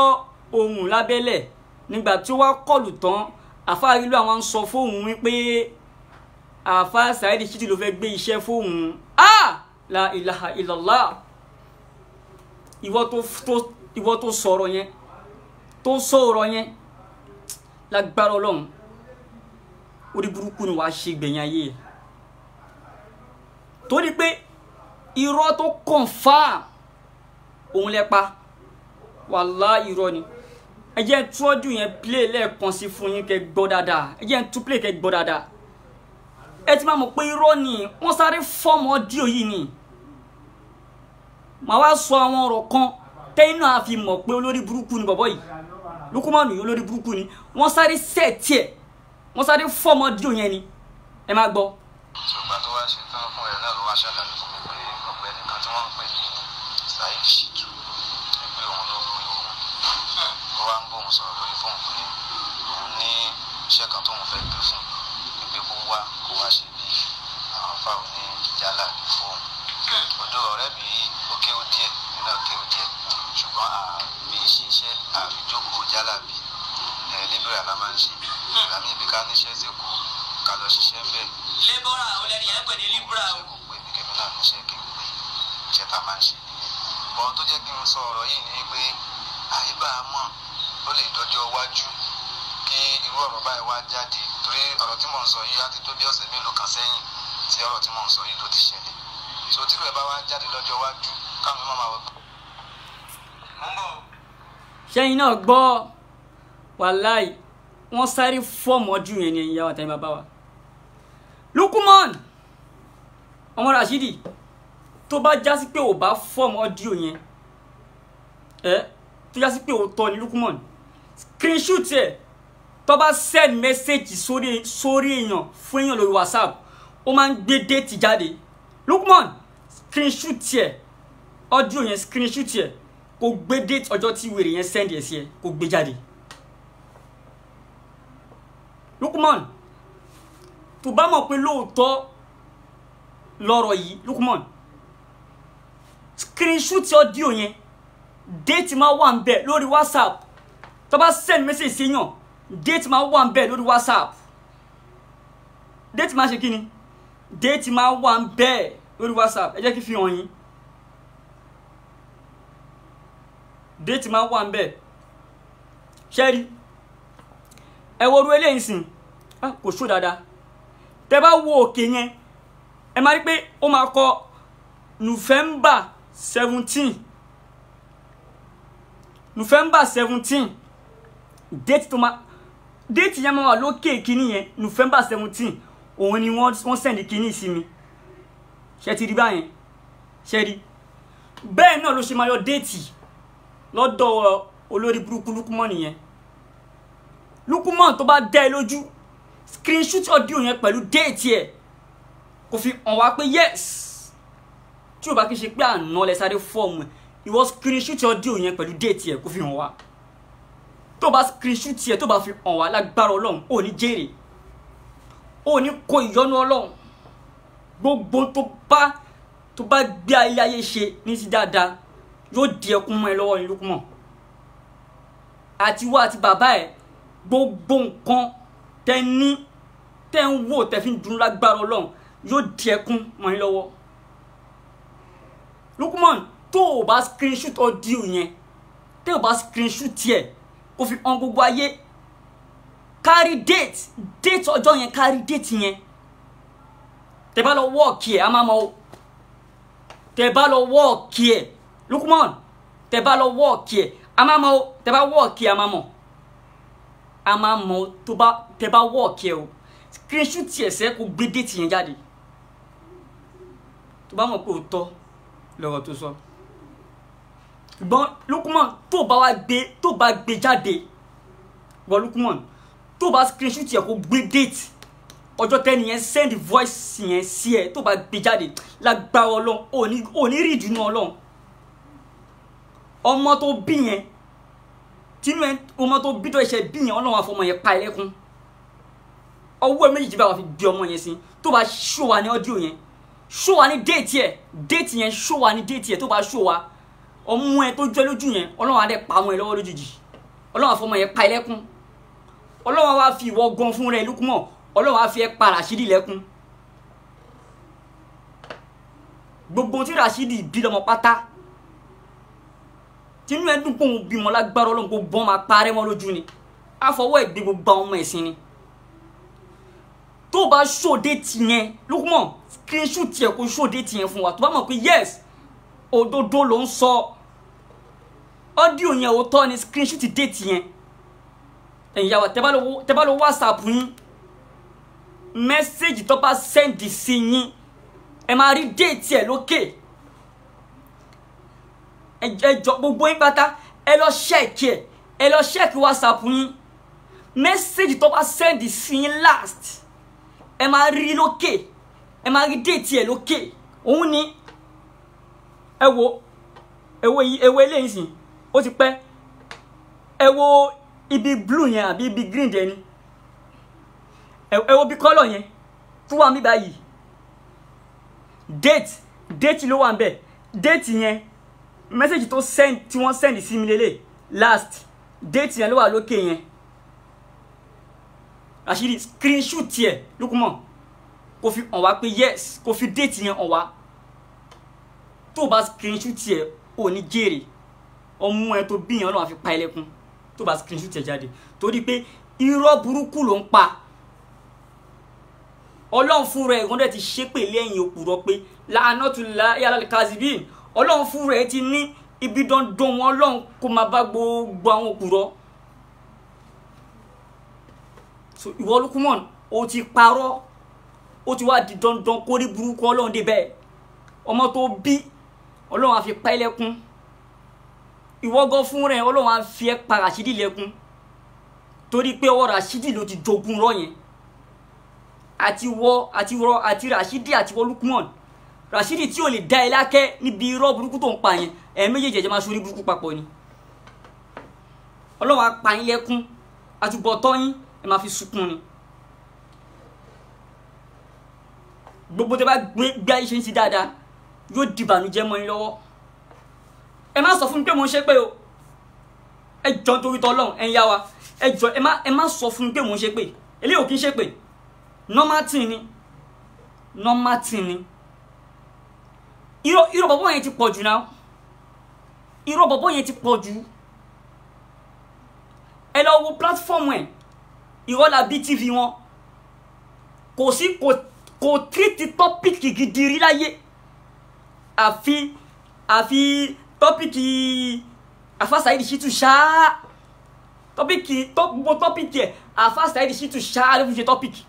ohùn lábẹ́lẹ̀ Nígbà tí ó wá kọlù tán, àfa Rilwan àwọn ń sọ fóun wípé àfa Saheed Shittu ló fẹ́ gbé iṣẹ́ fóun. Ah, la ilaha illallah. Ìwọ tó sọ̀rọ̀ yẹn, tó sọ̀rọ̀ yẹn, lágbára Ọlọ́run, orí burúkú ni wàá ṣe gbẹ̀yìn ayé ẹ̀. Torí pé irọ́ tó confirm òun lẹ pa, wàláhì irọ́ ni. Ẹ jẹ́ tú ọdún yẹn play lẹ́ẹ̀kan sí fún yín kẹ́ gbọ́ dáadáa. Ẹ jẹ́ tú play kẹ́ gbọ́ dáadáa. Ẹ ti máa mọ̀ pé irọ́ ni, wọ́n sáré fọ́ọ̀mù ọdíò yìí ni. Màá wá sọ àwọn ọ̀rọ̀ kan tẹ́yìn náà fi mọ̀ pé olórí burúkú ni bọ̀bọ̀ yìí, Lukumanu yìí olórí burúkú ni. Wọ́n sáré sẹ́ẹ̀tì ẹ̀, wọ́n sáré fọ́ọ̀mù ọdíò yẹn ni. Ẹ máa gbọ́. Ṣùgbọ́n tó wá ṣe tán fún ẹ náà ló wá ṣàlàyé fún mi pé ọ̀gbẹ́ni kan tí wọ́n ń pè ní Saheed Shittu pé òun ló pe òun. Ó wá ń bóun sọ̀rọ̀ lórí fóun pé òun ní iṣẹ́ kan tóun fẹ́ gbé fún un, pé kó wá ṣe bí àwọn fáwọn ní jálà fóun. Ọ̀dọ̀ ọ̀rẹ́ mi yìí ó kéwú díẹ̀, nínú kéwú díẹ̀, ṣùgbọ́n àbí ṣiṣẹ́ àbí jókòó jálà bí lébìrà la máa ń ṣe. Ìgbà míì bí ká níṣẹ́ sí kù ká lọ ṣiṣẹ́ ń bẹ̀. Lébọ́rà ò lẹ́nu yẹn ń pè ní líbúrà o. Kò pè mí kémi náà níṣẹ́ kí n pè iṣẹ́ tá a máa ń ṣe nìyẹn. Bọ́n tó jẹ́ kí n sọ ọ̀rọ̀ yìí ni pé àyíbá mọ̀ ó lè dọjọ́ iwájú kí irú ọ̀rọ̀ báyìí wá jáde, torí ọ̀rọ̀ tí mò ń sọ yìí á ti tó bí ọ̀sẹ̀ mélòó kan sẹ́yìn tí ọ̀rọ̀ tí mò ń sọ yìí tó ti ṣẹlẹ̀. So tí rẹ̀ bá wá jáde lọ́jọ́ iwájú káwọn máa wọ. Ṣẹ́yìn náà gbọ́, wàláì wọ́n sáré fọ́ọ̀mù ọdún yẹn ni ìyá wa tàbí bàbá wa. Lukuman ọmọ Rashidi, tó bá jásí pé ò bá fọ́ọ̀mù ọdún yẹn, ẹ tó jásí pé ò tọ́ ni Lukuman, screenshot ẹ̀ tó bá send message sórí èèyàn fún èèyàn lórí WhatsApp, ó máa ń gbé déètì jáde. Lukuman, screenshot ẹ̀ ọdún yẹn, screenshot ẹ̀ kò gbé déètì ọjọ́ tí wèrè yẹn send ẹ̀ sí ẹ, kò gbé jáde. Lukuman, tó bá mọ̀ pé lóòótọ́ lọ́rọ̀ yìí, Lukuman, screenshot audio yẹn, déètì máa wà ń bẹ̀ lórí WhatsApp. Tó bá send message sí yàn, déètì máa wà ń bẹ̀ lórí WhatsApp. Déètì máa ṣe kí ni? Déètì máa wà ń bẹ̀ lórí WhatsApp. Ẹ jẹ́ kí fi hàn yín. Déètì máa wà ń bẹ̀. Ṣẹ́rí, ẹ wo orú eléyìí sìn, kò ṣó dáadáa. Tẹ bá wo òkè yẹn, ẹ máa rí pé ó máa kọ November 17, November 17, déètì tó máa, déètì yẹn máa wà lókè kínní yẹn, November 17, òun ni wọ́n sẹ̀ndì kínní sí mi. Ṣé ti rí báyẹn? Ṣé rí bẹ́ẹ̀ náà ló ṣe máa yọ déètì lọ́dọ̀ olórí burúkú Lukuman yẹn. Lukuman, tó bá dá ẹ lójú, screenshot audio yẹn pẹ̀lú déètì ẹ̀ kò fi hàn wá pé yes, tí o bá kí n ṣe pé àná lẹ sáré fọ́ọ̀mù ẹ̀, ìwọ screenshot audio yẹn pẹ̀lú déètì ẹ̀ kò fi hàn wá. Tó bá screenshot ẹ̀ tó bá fi hàn wá, lágbára Ọlọ́run ò ní jèrè, ò ní kó ìyọ́nú Ọlọ́run. Gbogbo tó bá gbé ayé ṣe ní ti dáadáa yóò di ẹkún mọ́ ẹ lọ́wọ́ ní Lukuman. Àti wá àti bàbá ẹ̀, gbogbo nǹkan tẹ ní tẹ ń wò tẹ fi ń dun lágbára Ọlọ́run yóò di ẹkún mọ́ yín lọ́wọ́. Lukuman, tó o bá screenshot audio yẹn, tó o bá screenshot yẹ kó fi hàn gbogbo ayé, kárí date ọjọ́ yẹn, kárí date yẹn. Tẹ bá lọ wọ́ọ̀kì ẹ̀, a máa mọ̀ o. Tẹ bá lọ wọ́ọ̀kì ẹ̀, Lukuman, tẹ bá lọ wọ́ọ̀kì ẹ̀, a máa mọ̀ o. Tẹ bá wọ́ọ̀kì ẹ̀, a máa mọ̀, a máa mọ̀ tó bá tẹ bá wọ́ọ̀kì ẹ̀ o. Screenshot ẹ̀ sẹ́ kó gbé déètì yẹn jáde. Tó bá mọ̀ pé òótọ́ lọ́rọ̀ tó sọ. Ṣùgbọ́n Lukuman, tó bá wá gbé, tó bá gbé jáde, wọ Lukuman, tó bá screenshot ẹ̀ kó gbé déètì ọjọ́ tẹ́ni yẹn send voice yẹn sí ẹ, tó bá gbé jáde, lágbára Ọlọ́run ò ní rí ìdùnnú Ọlọ́run. Ọmọ tó bí yẹn, tinú ẹ, ọmọ tó bí tó ẹsẹ bí yẹn, Ọlọ́run àfọmọ yẹn pa ẹlẹ́kún. Ọwọ́ ẹ méjèèjì bá wà fi gbé ọmọ yẹn sí. Tó bá ṣó wa ní ọdíò yẹn, ṣó wa ní déètì ẹ, déètì yẹn ṣó wa ní déètì ẹ, tó bá ṣó wa, ọmọ ẹ tó jẹ́ lójú yẹn, Ọlọ́run á dẹ̀ pa ọmọ ẹ lọ́wọ́ lójijì. Ọlọ́run àfọmọ yẹn pa ẹlẹ́kún. Ọlọ́run wá fi ìwọ gan fún rẹ Lukman, Ọlọ́run wá fi ẹ pa Rashidi lẹ́kún. Gbogbo tí Rashidi bí lọ́mọ pátá, tinú ẹ dùn pé òun bímọ lágbára Ọlọ́run, kó bọ́n máa parẹ́ mọ́ lójú ni, àfọwọ́ ẹ̀ gbé gbogbo àwọn ọmọ ẹ̀sìn ni. Tó bá ṣòde tìyẹn Lukman, screenshot tiẹ̀ kó ṣòde tìyẹn fún wa, tó bá mọ̀ pé yes òdodo ló ń sọ, ọ́díò yẹn òótọ́ ni, screenshot dé tìyẹn. Ẹ̀yin yà wá, tẹ́ bá lọ WhatsApp yín, mẹ́sẹ̀gì tó bá sẹ́ndì sí yín, ẹ máa rí déètì ẹ̀ lókè. Ẹ jọ gbogbo yín pátá, ẹ lọ ṣẹ́ẹ̀kì ẹ̀, ẹ lọ ṣẹ́ẹ̀kì WhatsApp yín, mẹ́sẹ̀gì tó bá sẹ́ndì sí yín last, ẹ máa rí lókè, ẹ máa rí déètì ẹ̀ lókè. Òun ni ẹ wo, ẹ wo yìí, ẹ wo eléyìí sìn, ó ti pẹ́. Ẹ wo ibi blue yẹn àbí ibi green dẹ ni, ẹ wo bí kọ́lọ̀ yẹn tó wà mí báyìí, date ló wà ń bẹ̀. Date yẹn, message tó send, tí wọ́n send sí mi lélẹ̀ last, date yẹn ló wà lókè yẹn. Rashidi screenshot tiẹ̀ Lukman, kò fi hàn wá pé yes, kò fi date yẹn hàn wá. Tó bá screenshot tiẹ̀, ò ní jèrè ọmọ ẹ tó bí yẹn, Ọlọ́run á fi pa ẹlẹ́kún tó bá screenshot tiẹ̀ jáde, torí pé irọ́ burúkú ló ń pa. Ọlọ́run fúnra ẹ̀ gbọ́dọ̀ ti ṣépè lẹ́yìn òpùrọ̀ pé la'anatullahi alal kazibin. Ọlọ́run fúnra ẹ̀ ti ní ibi dandan wọn, Ọlọ́run kó máa bá gbogbo àwọn òpùrọ̀. So ìwọ Lukman, o ti parọ́, ó ti wá di dandan kó rí burúkú Ọlọ́run débẹ̀. Ọmọ tó bí, Ọlọ́run á fi pa ẹlẹ́kún. Ìwọ gan fúnra ẹ̀, Ọlọ́run á fi ẹ́ pa Rashidi lẹ́kún, torí pé ọwọ́ Rashidi ló ti jogún rọ́ yẹn. Àti wọ, àti rọ, àti Rashidi, àti wọ Lukman. Rashidi tí ò lè dá ẹ lákẹ́ níbi irọ́ burúkú tó ń pa yẹn, ẹ̀ méjèèjì ẹ̀jẹ̀ máa ṣorí burúkú papọ̀ ni. Ọlọ́run á pa yín lẹ́kún, àtúbọ̀tán yín ẹ máa fi sunkún ni. Gbogbo tẹ bá gbé ayé ṣe ń ṣe dáadáa, yóò di ìbànújẹ́ mọ́ yín lọ́wọ́. Ẹ má sọ fún mi pé mo ń ṣe pé o, ẹ jọ nítorí tọlọ́run, ẹ ń yá wa, ẹ jọ, ẹ má sọ fún mi pé mo ń ṣe pé, eléyìí ò kí ń ṣe pé, normal thing ni, normal thing ni. Irọ́ bọ̀bọ̀ yẹn ti pọ̀ jù náà, irọ́ bọ̀bọ̀ yẹn ti pọ̀ jù. Ẹ lọ wo platform ẹ̀, Ìrọ́lábí TV wọn, kò sí kò tírìtì tọ́pìkì gidi rí láyé, àfi tọ́pìkì Alfa Saheed Shittu ṣáá, tọ́pìkì gbogbo tọ́pìkì ẹ̀ Alfa Saheed Shittu ṣáá ló fi ṣe tọ́pìkì.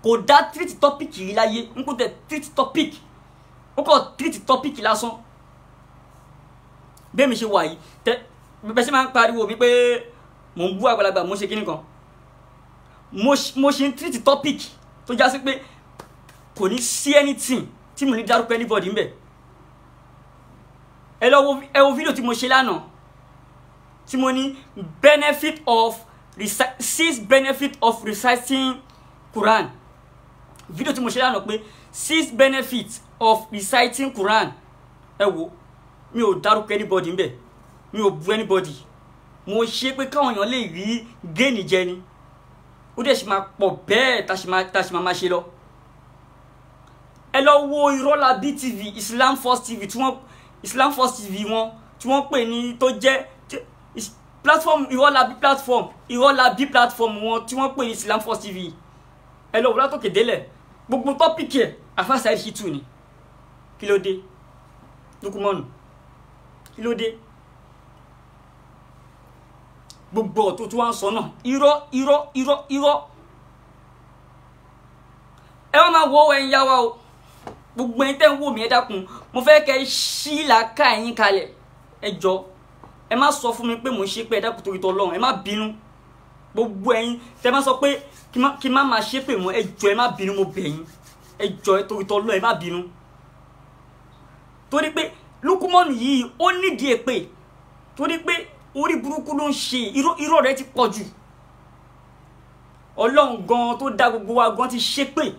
Kò dá tírìtì tọ́pìkì rí láyé, n kò tẹ tírìtì tọ́pìkì, ó kò tírìtì tọ́pìkì lásán. Bẹ́ẹ̀ mi ṣe wà yìí, tẹ bẹ́ẹ̀ ṣe máa ń pariwo mi pé mò ń bú àgbàlagbà, mò ń ṣe kíní kan, mo ṣe ń tírìtì tọ́pìkì tó já sí pé kò ní sí anything tí mo ní dárúkọ anybody ńbẹ̀. Ẹ lọ wo, ẹ wo fídíò tí mo ṣe lánàá, tí mo ní benefit of six benefit of reciting Quran. Fídíò tí mo ṣe lánàá pé 6 benefits of reciting Quran. Ẹ wo, mi ò dárúkọ anybody ńbẹ̀, mi ò bu anybody, mo ṣe pé káwọn èèyàn lè rí géènì jẹ ni. Ó dẹ̀ ṣì máa pọ̀ bẹ́ẹ̀, tá ṣì máa ṣe lọ. Ẹ lọ wo Ìrọ́lábí TV, Islam First TV tí wọ́n, Islam First TV wọn tí wọ́n pè ní, tó jẹ́ platform Ìrọ́lábí platform, Ìrọ́lábí platform wọn tí wọ́n pè ní Islam First TV. Ẹ lọ wò látòkè délẹ̀, gbogbo tọ́pìkì ẹ̀ Alfa Saheed Shittu ni. Kí ló dé Lukumanu? Kí ló dé? Gbogbo ọ̀tún tí wọ́n ń sọ náà, irọ́ irọ́ irọ́ irọ́. Ẹ wá máa wo ẹ̀yin yá wa o, gbogbo ẹ̀yin tẹ́ ń wò mí, ẹ dákun, mo fẹ́ kẹ́ ṣí làákà ẹ̀yin kalẹ̀. Ẹ jọ, ẹ má sọ fún mi pé mò ń ṣe pé, ẹ dákun torí tọlọ́run, ẹ má bínú. Gbogbo ẹ̀yin tẹ́ má sọ pé kí má máa ṣe pé mọ́, ẹ jọ, ẹ má bínú, mo bẹ̀ yín, ẹ jọ, ẹ torí tọlọ́run, ẹ má bínú. Torí pé Lukumanu yìí ó nídìí èpè, torí pé orí burúkú ló ń ṣe, irọ́ rẹ̀ ti pọ̀ jù. Ọlọ́run gan tó dá gbogbo wa gan ti ṣépè,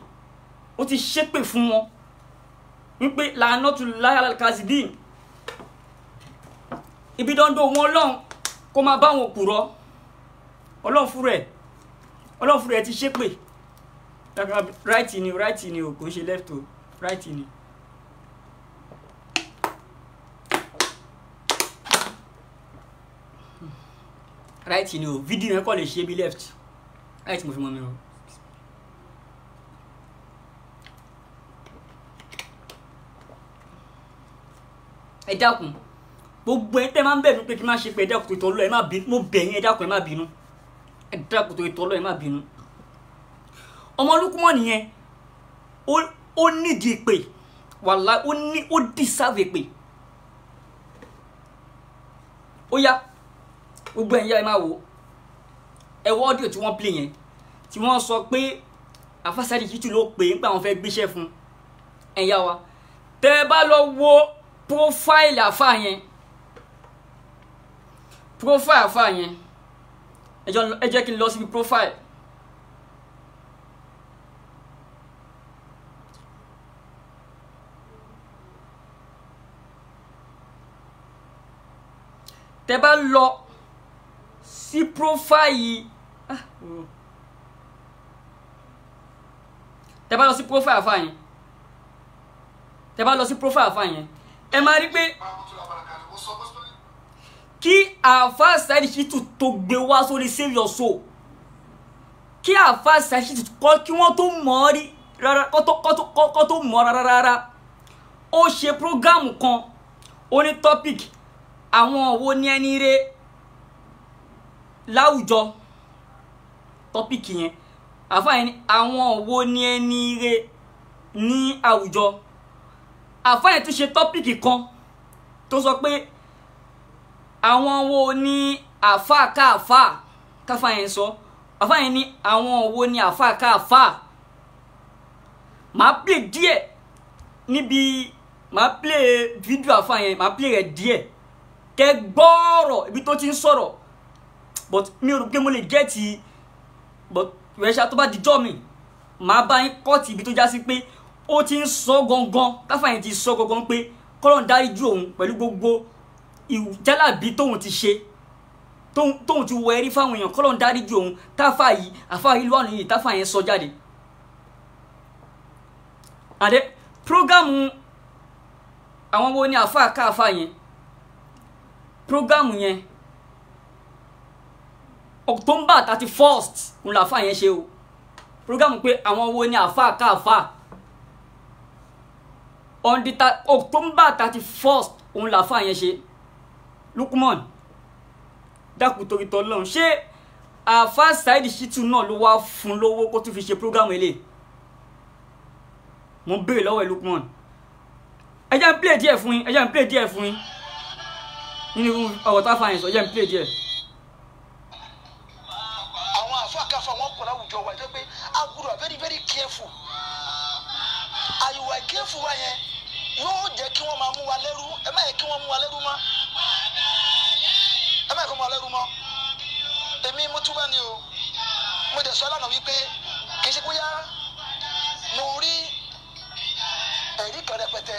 ó ti ṣépè fún wọn wípé la'anatullahi alal kazibin. Ibi dandan wọn Ọlọ́run kó máa bá wọn òpùrọ́. Ọlọ́run fúnra ẹ̀ Ọlọ́run fúnra ẹ ti ṣépè. Right ni, right ni o, kò ń ṣe left o, right ni. Right ni o, fídíò yẹn kọ́ lè ṣe bí left. Right mo fi mọ́ mi o. Ẹ dákun, gbogbo ẹ tẹ́ máa ń bẹ̀ mí pé kí n má ṣe pé ẹ dákun tó ìtọ́ lọ, ẹ má bínú, mo bẹ̀ yín, ẹ dákun, ẹ má bínú, ẹ dákun tó ìtọ́ lọ, ẹ má bínú. Ọmọ Lukumon nìyẹn, ó nídìí ìpè, wàláhì, ó ní, ó deserve ìpè. Ó yá, gbogbo ẹ̀yin yá, ẹ máa wò ẹ wọ ọ́díò tí wọ́n play yẹn, tí wọ́n sọ pé Alfa Saheed Shittu ló pè é pé àwọn fẹ́ gbéṣẹ́ fún. Ẹ̀yin yá wa, tẹ́ ẹ bá lọ wo profile àfa yẹn, profile àfa yẹn, ẹ jẹ́ kí n lọ síbi profile. Tẹ́ bá lọ sí profile, tẹ́ bá lọ sí profile àfa yẹn, tẹ́ bá lọ sí profile àfa yẹn, ẹ máa rí pé kí Alfa Saheed Shittu tó gbé wá sórí Save Your Soul, kí Alfa Saheed Shittu kọ́ kí wọ́n tó mọ̀ ọ́ rí rárá, kọ́ tó mọ̀ rárá rárá, ó ṣe prógámù kan, ó ní topic àwọn wo ni ẹni rere láwùjọ. Topic yẹn, àfa yẹn ní àwọn wo ni ẹni rere ní àwùjọ. Àfa yẹn tún ṣe topic kan tó sọ pé àwọn wo ni àfa káàfà, káfà yẹn sọ, àfa yẹn ní àwọn wo ni àfa káàfà. Màá play díẹ̀ níbi, màá play fídíò àfa yẹn, màá play rẹ̀ díẹ̀ kẹ́ gbọ́ọ̀rọ̀ ibi tó ti ń sọ̀rọ̀, but mi ò rò pé mo lè gẹ́ẹ̀tì, but ìrẹsà tó bá dijọ́ mi màá bá yín kọ́ọ̀tì ibi tó já sí pé ó ti ń sọ gangan, káfà yẹn ti sọ gangan pé kọ́lọ́n dárí ju òun pẹ̀lú gbogbo ìjálàbí tóun ti ṣe, tóun ti wọ ẹrí fáwọn èèyàn, kọ́lọ́n dárí ju òun. Táfà yìí, àfà yìí lọ́nà yìí, táfà yẹn sọ jáde. Àdé prógámù àwọn wo ni àfà káfà yẹn, prógámù yẹn October 31st ń la àfà yẹn ṣe o. Prógámù pé àwọn wo ni àfà káfà on the October 31st òun la àfà yẹn ṣe. Lukumon, dákun torí tọlọ́run, ṣé Alfa Saheed Shittu náà ló wá fún lówó kó tún fi ṣe prógámù eléyìí? Mo ń béèrè lọ́wọ́ ẹ Lukumon. Ẹ jẹ́ n play díẹ̀ fún yín, ẹ jẹ́ n play díẹ̀ fún yín nínú ọ̀rọ̀ tá a fa yẹn sọ, ẹ jẹ́ n play díẹ̀. Àwọn àfa káfa wọn kọ̀ láwùjọ wa jẹ́ pé a gbọ́dọ̀ very very careful. Àyùwà careful wa yẹn yóò jẹ́ kí wọ́n máa mú wa lẹ́rú. Ẹ má yẹ kí wọ́n mú wa lẹ́rú mọ́, ẹ má yẹ kí wọ́n mú wa lẹ́rú mọ́. Èmi mo túbọ̀ ni o, mo dẹ̀ sọ lánàá wípé kì í ṣe bóyá mo rí ẹ̀rí kan rẹpẹtẹ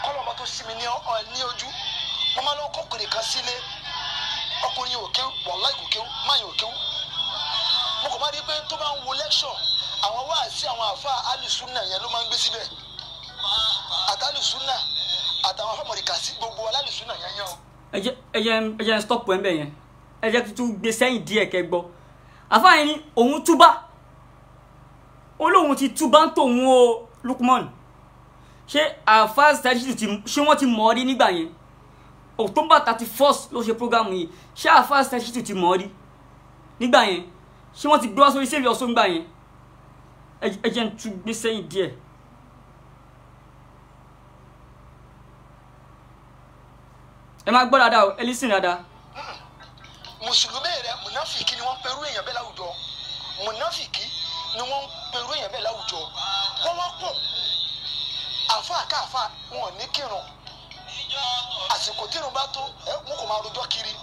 kọ́lọ́mọ tó sí mi ní ojú. Mo máa lọ kọkùnrin kan sílé, ọkùnrin yìí ò kéwú, wàláì kò kéwú, máa yìí ò kéwú. Mo kò má rí i pé tó bá ń wo lẹ́kṣọ̀ àwọn wáàsí àwọn àfa alùsùnà yẹn ló máa ń gbé síbẹ̀, àtàlùsùnà àtàwọn afọmọdéka sí gbogbo alálùsùnà yẹn yẹn o. Ẹ jẹ́ stop ẹ̀ ń bẹ̀ yẹn, ẹ jẹ́ tuntun gbé sẹ́yìn díẹ̀ kẹ́ gbọ́. Àfa yẹn ni òun túbá, ó lóun ti túbá ń tòun o. Lukumon, ṣé Alfa Saheed Shittu ṣé wọ́n ti mọ̀ ọ́ rí nígbà yẹn? October 31st ló ṣe prógámù yìí. Ṣé Alfa Saheed Shittu ti mọ̀ ọ́ rí nígbà yẹn? Ṣé wọ́n ti gbé wá sórí Save Your Soul nígbà yẹn? Ẹ jẹ́ n tún gbé sẹ́yìn díẹ̀. Ẹ máa gbọ́ dáadáa o, ẹ lísìn dáadáa. Mùsùlùmí rẹ, mùnáfìkì ni wọ́n ń perú èèyàn bẹ́ẹ̀ láwùjọ. Mùnáfìkì ni wọ́n ń perú èèyàn bẹ́ẹ̀ láwùjọ. Wọ́n wọ́n pọ̀ àfa káfa, wọn ò ní kírun. Àsìkò tírun bá tó, wọn kò máa rojọ́ kiri.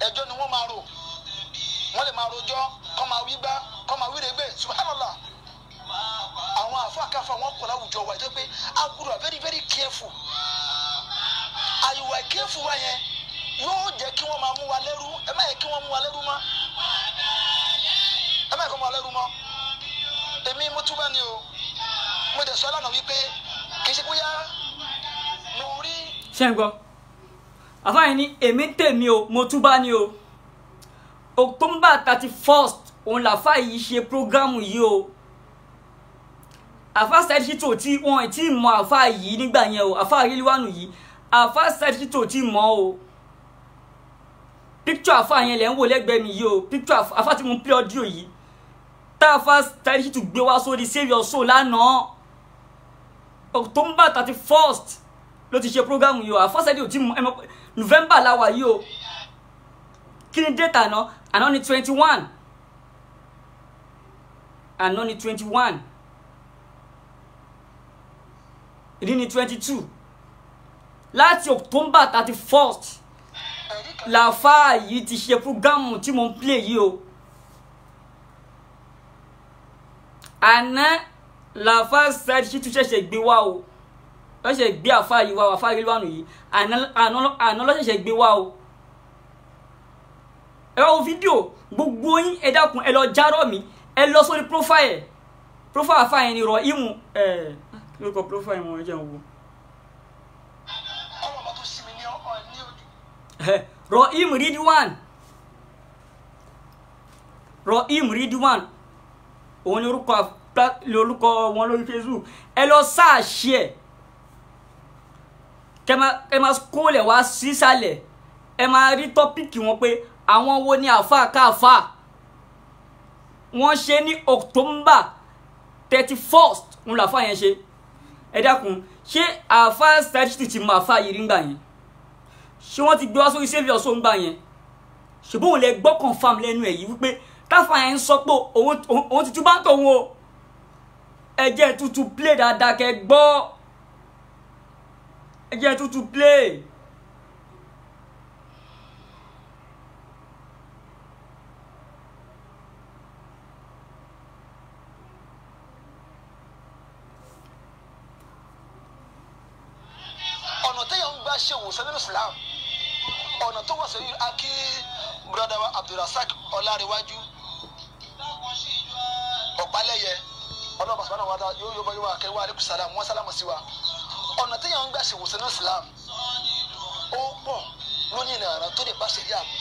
Ẹjọ́ ni wọ́n máa rò, wọ́n lè máa rojọ́, kọ́ máa wí gbá, kọ́ máa wíre gbé. Subhanallah, àwọn àfa káfa wọn kọ̀ láwùjọ wa jẹ́ pé a gbọ́dọ̀ very very careful. Àyùwà careful wa yẹn yóò jẹ́ kí wọ́n máa mú wa lẹ́rú. Ẹ má yẹ kí wọ́n mú wa lẹ́rú mọ́, má yẹ kó mú wa lẹ́rú mọ́. Èmi mo túbọ̀ ni o, mo dẹ̀ sọ lánàá wípé kì í ṣe bóyá mo rí. Ṣé ń gbọ́? Àfáà yẹn ní èmi tèmi o, mo túbá ni o. October 31st òun làfáà yìí ṣe prógrámù yìí o. Àfáà Saheed Shittu tí wọn tí mọ àfáà yìí nígbà yẹn o, àfáà Rilwanu yìí, àfáà Saheed Shittu tí mọ o. Picture àfáà yẹn lẹ̀ ń wò lẹ́gbẹ̀ẹ́ mi yìí o, picture àfáà tí mo ń play audio yìí tá àfáà Saheed Shittu gbé wá sórí Save Your Soul lánàá, October 31st ló ti ṣe prógrámù yìí o. Àfáà Saheed ò tí mọ, ẹ mọ November la wà yìí o. Kí ni date àná? Àná ni 21, àná ni 21, ìdí ni 22. Láti October 31st làfáà yìí ti ṣe prógámù tí mo ń play yìí o. Àná làfáà Saheed Shittu ṣẹ̀ṣẹ̀ gbé wá o, lọ́ṣẹ̀ gbé àfáà yìí wá o, àfáà Rilwanu yìí àná lọ́ṣẹ̀ṣẹ̀ gbé wá o. Ẹ wá wo fídíò gbogbo yín, ẹ dákun, ẹ lọ járọ mi, ẹ lọ sórí profile àfáà yẹn ni rọ ìmù ẹ lórúkọ profile wọn, ẹ jẹ́ n wo. Ọlọ́run bá tó sí mi ní ọ ní ojú. Rohim Ridwan, Rohim Ridwan òun ni orúkọ lórúkọ wọn lórí Facebook. Ẹ lọ sáàṣì ẹ, kẹ máa scroll ẹ wá sísàlẹ̀, ẹ máa rí tọ́pìkì wọn pé àwọn wo ni àáfàá káàfàá. Wọ́n ṣe ní October 31st òun làáfàá yẹn ṣe. Ẹ dákun, ṣé àáfàá Saheed Shittu ti mọ àáfàá yìí rí ngbà yẹn? Ṣé wọ́n ti gbé wá sórí Save Your Soul ngbà yẹn? Ṣùgbọ́n òun lè gbọ́ confam lẹ́nu ẹ̀ yìí wípé táfà yẹn ń sọ pé òun ti tún bá ń tòun o. Ẹ jẹ́ tuntun play dáadáa kẹ́ gbọ́, ẹ jẹ́ tuntun play. Ọ̀nà téèyàn ń gbà ṣe ìwòsàn nínú Islam, ọ̀nà tó wà sẹ́yìn akí brother wa Abdulrasaq Ọlárẹ̀wájú Ọ̀pálẹ̀yẹ, ọlọ́run bàṣẹ náà wà á yóò yóò wá kẹwàá aleykum salam, wọ́n sálámù sí wa. Ọ̀nà téèyàn ń gbà ṣe ìwòsàn nínú Islam ó pọ̀ lónìí ìlànà tó lè bá ṣe yá mi.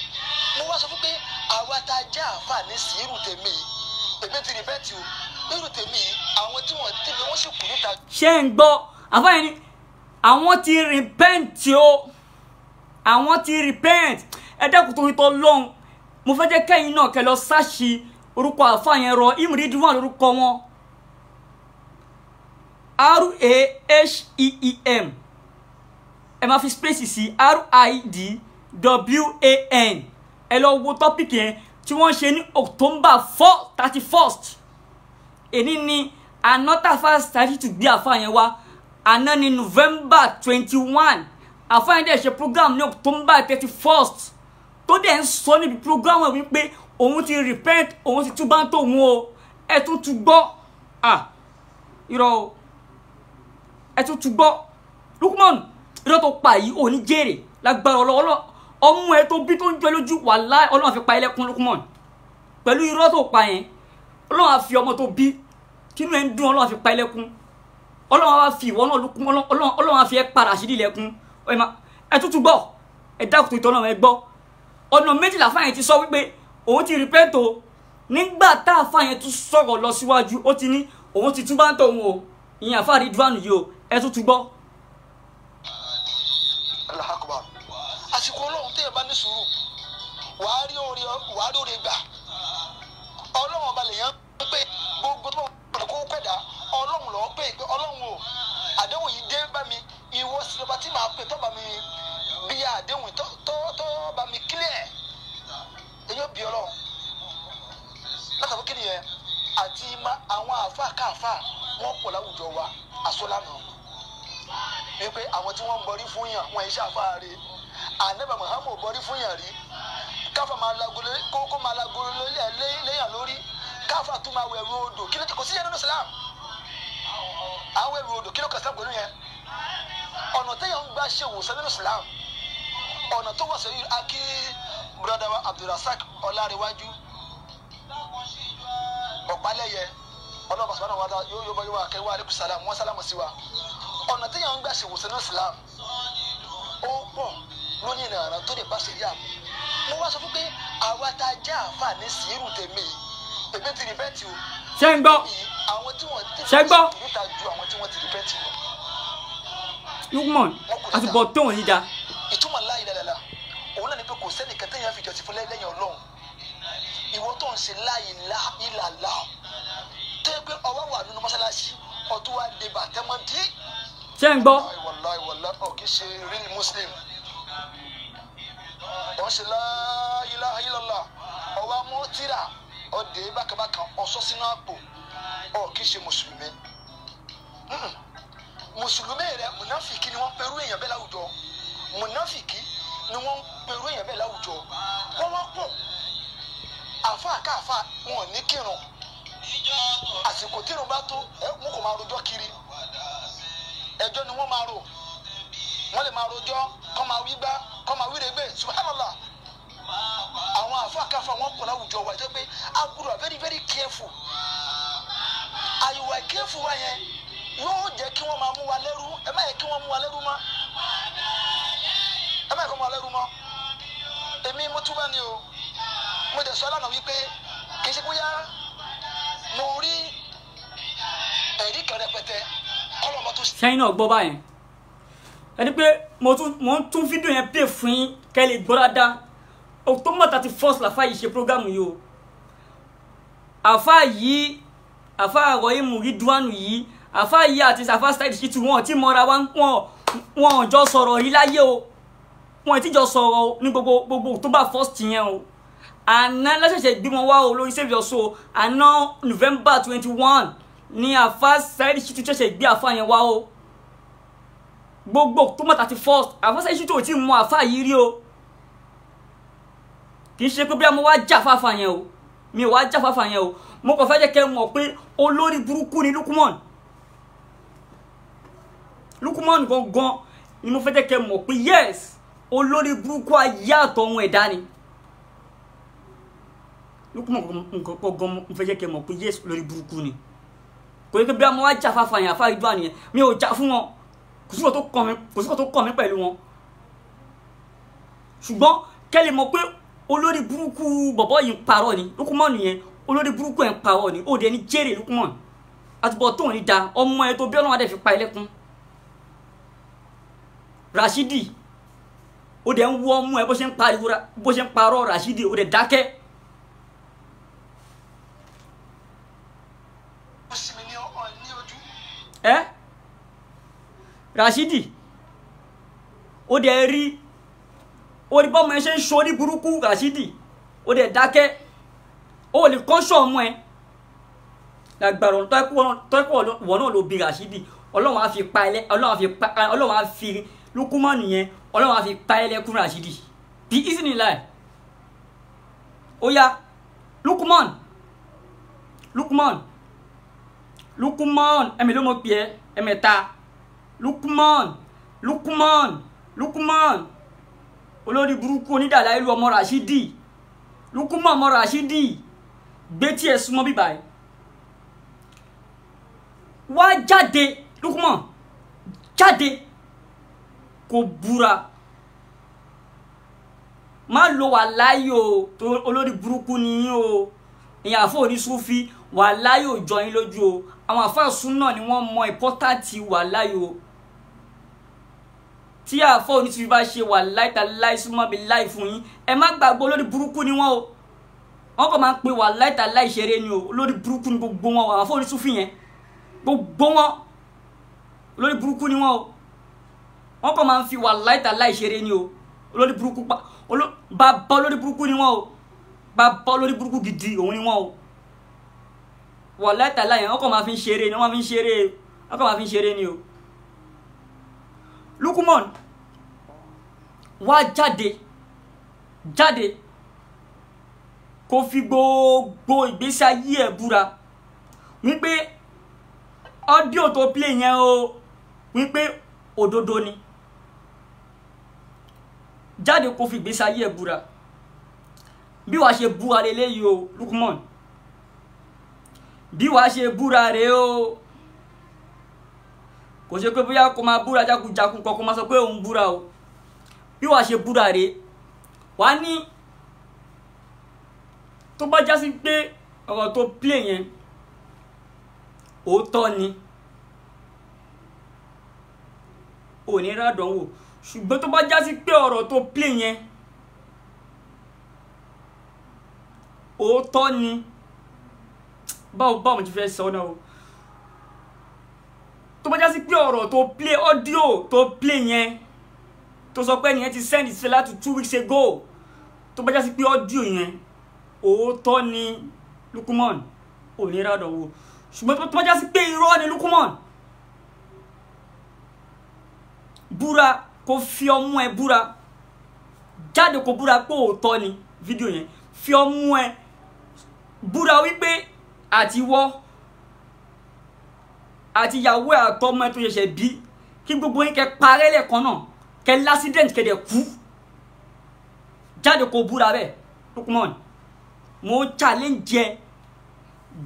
Mo wá sọ fún pé àwa tá a jẹ́ àǹfààní sí irú tèmi, èmi ti rí bẹ́ẹ̀ tí o, irú tèmi àwọn tí wọ́n tẹ̀lé wọ́n sì kù níta. Ṣé ń gbọ́? Àfáà yẹn ni àwọn ti repent o, àwọn ti repent. Ẹ dákun torí tọ́ lọ́hùn, mo fẹ́ jẹ́ kẹ́yìn náà kẹ́ lọ sáṣì orúkọ àfáà yẹn, Rohim Ridwan lórúkọ wọn, R-A-H-E-E-M, ẹ máa fi space sí R-I-D-W-A-N. Ẹ lọ wo tọ́pìkì yẹn tí wọ́n ṣe ní October 31st. Èní ni anọ́tàfà Saheed Shittu gbé àfáà yẹn wá, àná ni November 21. Àfáà yẹn dẹ̀ ṣe program ní October 31st tó dẹ̀ ń sọ níbi program ẹ̀ wípé òun ti repent, òun ti túbá ń tòun o. Ẹ tún tún gbọ́, ah irọ́ o, ẹ tún tún gbọ́. Lukman, irọ́ tó pa yìí ò ní jèrè lágbára ọlọ́wọ́. Ọmú ẹ tó bí tó ń jọ lójú, wàláhì Ọlọ́run fi pa ẹlẹ́kún Lukman pẹ̀lú irọ́ tó pa yẹn. Ọlọ́run á fi ọmọ tó bí kínú ẹ ń dún, Ọlọ́run á fi pa ẹlẹ́kún. Ọlọ́run á fi ìwọ náà Lukman, Ọlọ́run á fi ẹ padà sí ilẹ̀kùn. Ẹ tún tún gbọ́, ẹ dákun tó ìtọ́nà ẹ gbọ́. Ọ̀nà méjìlá fáyẹn ti sọ wípé òun ti repent o. Nígbà tá a fáyẹn tún sọ̀rọ̀ lọ síwájú, ó ti ní òun ti túbá ń tòun o, ìyẹn àfáà Ridwan yìí o. Ẹ tún tún gbọ́. Allahu Akbar. Àsìkò Ọlọ́run téèyàn bá ní sùúrù, wàá rí oore gbà. Ọlọ́run ọba lèèyàn ń pè gbogbo tó bá kó pẹ̀dá, Ọlọ́run lọ́ọ́ pè pé Ọlọ́run o, àdéhùn yìí dé bá mi, ìwọ sí lọ́ba tí màá pè tọ́ba mi bí àdéhùn tó bá mi kílẹ̀, èyí ò bí Ọlọ́run. Látàbí kí nìyẹn àti àwọn àáfàá káàfàá wọ́n pọ̀ láwùjọ wa àsọlánà wípé àwọn tí wọ́n ń bọrí fún yàn wọ́n iṣẹ́ àáfàá rè. Ànábì Muhammad bọrí fún yàn rí, káfà máa lagolo kókó máa lagolo léyàn lórí, káfà tún máa wẹ̀rù odò. Kí ló kò sí yẹn nínú Islam? Àwọn wẹ̀rù odò kí ló kàn Islam pẹ̀lú yẹn? Ọ̀nà téèyàn ń gbà ṣe ìwòsàn nínú Islam, ọ̀nà tó wà sẹ́yìn akí brother wa Abdulrasaq Ọlárẹ̀wájú Ọ̀pálẹ́yẹ ọlọ́ba sọ̀rọ̀ wa yóò bá yóò wá kẹwàá aleykum salam wọ́n sálámù sí wa. Ọ̀nà téèyàn ń gbà ṣe ìwòsàn ní Islam ó pọ̀ lónìí ìrànà tó lè bá ṣe yá. Mo wá sọ fún pé àwa tá a já àáfà ní sírù tèmi èmi ti rí bẹ́ẹ̀tì o. Ṣé ń gbọ́? Àwọn tí wọ́n ti Ṣé ń gbọ́? níta ju àwọn tí wọ́n ti rí bẹ́ẹ̀tì lọ. Lukman àti bọ̀ tóun yìí da. Ìtumọ̀ la ilaha illallah òun náà ni pé kò sẹ́nìkan téèyàn fi jọ́sìn fún lẹ́yìn Ọlọ́run. Ìwọ tó ń ṣe la ilaha illallah tó yẹ pé ọwọ́ wà nínú mọ́ṣáláṣí ọtún wá dé bàtẹ́mọ́ dí. Ṣé ń gbọ́? Wallahi wallahi ọ̀ kì í ṣe real Muslim. Ọ̀ ń ṣe la ilaha illallah ọwọ́ amú tíra ọ̀dẹ́ bákàbákan ọ̀sọ́ sínú àpò ọ̀ kì í ṣe mùsùlùmí. Mùsùlùmí rẹ mùnáfìkì ni wọ́n ń perú èèyàn bẹ́ẹ̀ láwùjọ. Mùnáfìkì ni wọ́n ń perú èèyàn bẹ́ẹ̀ láwùjọ. Wọ́n wọ́n pọ̀ àfa káfa wọn ò ní kírun. Àsìkò tírun bá tó wọn kò máa rojọ́ kiri. Ẹjọ́ ni wọ́n máa rò. Wọ́n lè máa rojọ́ kọ́ máa wí gbá kọ́ máa wíregbè. Subhanallah. Àwọn àfa káfa wọn pọ̀ láwùjọ wa jẹ́ pé a gbọ́dọ̀ very very careful. Àyùwà careful wa yẹn yóò jẹ́ kí wọ́n máa mú wa lẹ́rú. Ẹ má yẹ kí wọ́n mú wa lẹ́rú mọ́. Ẹ má yẹ kí wọ́n mú wa lẹ́rú mọ́. Èmi mo túbọ̀ ni o. Mo dẹ̀ sọ lánàá wípé kì í ṣe bóyá mo rí ẹ̀rí kan rẹpẹtẹ kọ́lọ́mọ tó ṣe. Sẹ́yìn náà gbọ́ báyẹn. Ẹni pé mo ń tún fídíò yẹn play fún yín kẹ́ lè gbọ́ dáadáa. October 31 làfáà yìí ṣe prógámù yìí o. Àfáà yìí, àfáà Rohim Ridwan yìí, àfáà yìí àti àfáà Saheed Shittu wọn ti mọ́ra wọn jọ sọ̀rọ̀ yìí láyé o. Wọn ti jọ sọ̀rọ̀ ní gbogbo October 1 yẹn o. Àná lọ́sẹ̀ṣẹ̀ gbé wọn wá o lórí Save Your Soul. Àná November 21 ni àfáà Saheed Shittu ṣẹ̀ṣẹ̀ gbé àfáà yẹn wá o. Gbogbo October 31 àfáà Saheed Shittu ò tí mọ àfáà yìí rí o. Kì í ṣe pé bí mo wá jà fáfá yẹn o, mi ò wá jà fáfá yẹn o. Mo kàn fẹ́ jẹ́ kẹ́ mọ̀ pé olórí burúkú ni Lukman. Lukman gangan ni mo fẹ́ jẹ́ kẹ́ mọ̀ pé yes, olórí burúkú ayé àtọ̀hún ẹ̀dá ni Lukman gangan. Mo fẹ́ jẹ́ kẹ́ mọ̀ pé yes, olórí burúkú ni. Kò yẹ kí bí mo wá jà fáfá yẹn, àfáà Ridwan nìyẹn, mi ò jà fún wọn. Kò síkò tó kàn mí pẹ̀lú wọn. Ṣùgbọ́n kẹ́ lè mọ̀ pé olórí burúkú bọ̀bọ̀ yìí ń parọ́ ni Lukman yẹn. Olórí burúkú ẹ̀ ń parọ́ ni. Ó dẹ̀ ní jèrè Lukman. Àtúbọ̀ tóun ní da ọmọ ẹ tó bí Ọlọ́run á dẹ̀ fi pa ẹlẹ́kún. Rashidi ó dẹ̀ ń wọ ọmọ ẹ bó ṣe ń pariwo bó ṣe ń parọ́. Rashidi ó dẹ̀ dákẹ́. Ẹ Rashidi ó dẹ̀ rí orí bọ́mọ ẹ ṣe ń ṣorí burúkú. Rashidi ó dẹ̀ dákẹ́. Ó lè kọ́ṣọ́ ọmọ ẹ lágbára ọ̀run tọ́ẹ́kọ̀ wọ̀ náà ló bi Rashidi. Ọlọ́run á fi pa ẹlẹ́, Ọlọ́run á fi Lukman yẹn, Ọlọ́run á fi pa ẹlẹ́kún Rashidi bí easy lie. Ó yá Lukman, Lukman, Lukman ẹ̀mí ló mọ̀ pé ẹ ẹ̀mẹ̀ta. Lukman, Lukman, Lukman olórí burúkú onídàlá ìlú ọmọ Rashidi. Lukman ọmọ Rashidi gbé tí ẹ súnmọ́ bíbá ẹ wá jáde. Lukman jáde kò búra má lo wàláyé o, tó olórí burúkú ni yín o. Ìyẹn àfọ onísúfí wàláyé ò jọ yín lójú o. Àwọn àfáà súnà ni wọ́n mọ ìpọ́tàtì wàláyé o. Tí àfọ onísúfí bá ṣe wàláyé ta láì súnmọ́ bí láì fún yín, ẹ má gbàgbọ́ olórí burúkú ni wọ́n o. Wọ́n kàn máa ń pe wàláyé ta láì ṣeré ni o. Olórí burúkú ni gbogbo wọn, àwọn àfọ onísúfí yẹn gbogbo wọn olórí burúkú ni wọ́n o. Wọ́n kàn máa ń fi wàláyé ta láì ṣeré ni o. Olórí burúkú pa bàbá olórí burúkú ni wọ́n o. Bàbá olórí burúkú gidi òun ni wọ́n o. Wàláyé ta láì yẹn wọ́n kàn máa fi ń ṣeré ni, wọ́n máa fi ń ṣeré, wọ́n kàn máa fi ń ṣeré ni o. Lukman wá jáde, jáde kó fi gbogbo ìgbésí ayé ẹ̀ búra wípé ọ́díò tó play yẹn o, wípé òdodo ni. Jáde kó fi ìgbésí ayé ẹ̀ búra. Bí wàá ṣe búra leléyìí o Lukman, Bí wàá ṣe búra rèé o. Kò ṣe pé bóyá kó máa búra jákujàku kan kó máa sọ pé òun búra o. Bí wàá ṣe búra rèé, wàá ní tó bá já sí pé ọ̀rọ̀ tó play yẹn òótọ́ ni, ò ní rádánwò. Ṣùgbọ́n tó bá já sí pé ọ̀rọ̀ tó play yẹn òótọ́ ni, báwo mo ti fẹ́ sọ náà o. Tó bá já sí pé ọ̀rọ̀ tó play, audio tó play yẹn tó sọ pé ẹnìyẹn ti send sí láti 2 weeks ago, tó bá já sí pé audio yẹn òótọ́ ni, Lukumon ò ní rádánwò. Ṣùgbọ́n tó bá já sí pé irọ́ ni, Lukumon búra, kó fi ọmú ẹ búra jáde, kó búra pé òótọ́ ni fídíò yẹn. Fi ọmú ẹ búra wípé àti wọ́ àti ìyàwó ẹ àtọmọ ẹ tó ṣẹ̀ṣẹ̀ bí, kí gbogbo yín kẹ parẹ́ lẹ́ẹ̀kan náà, kẹ lásídẹ̀ǹtì kẹ dẹ̀ kú. Jáde kó búra bẹ́ẹ̀. Lukumon, mo challenge ẹ,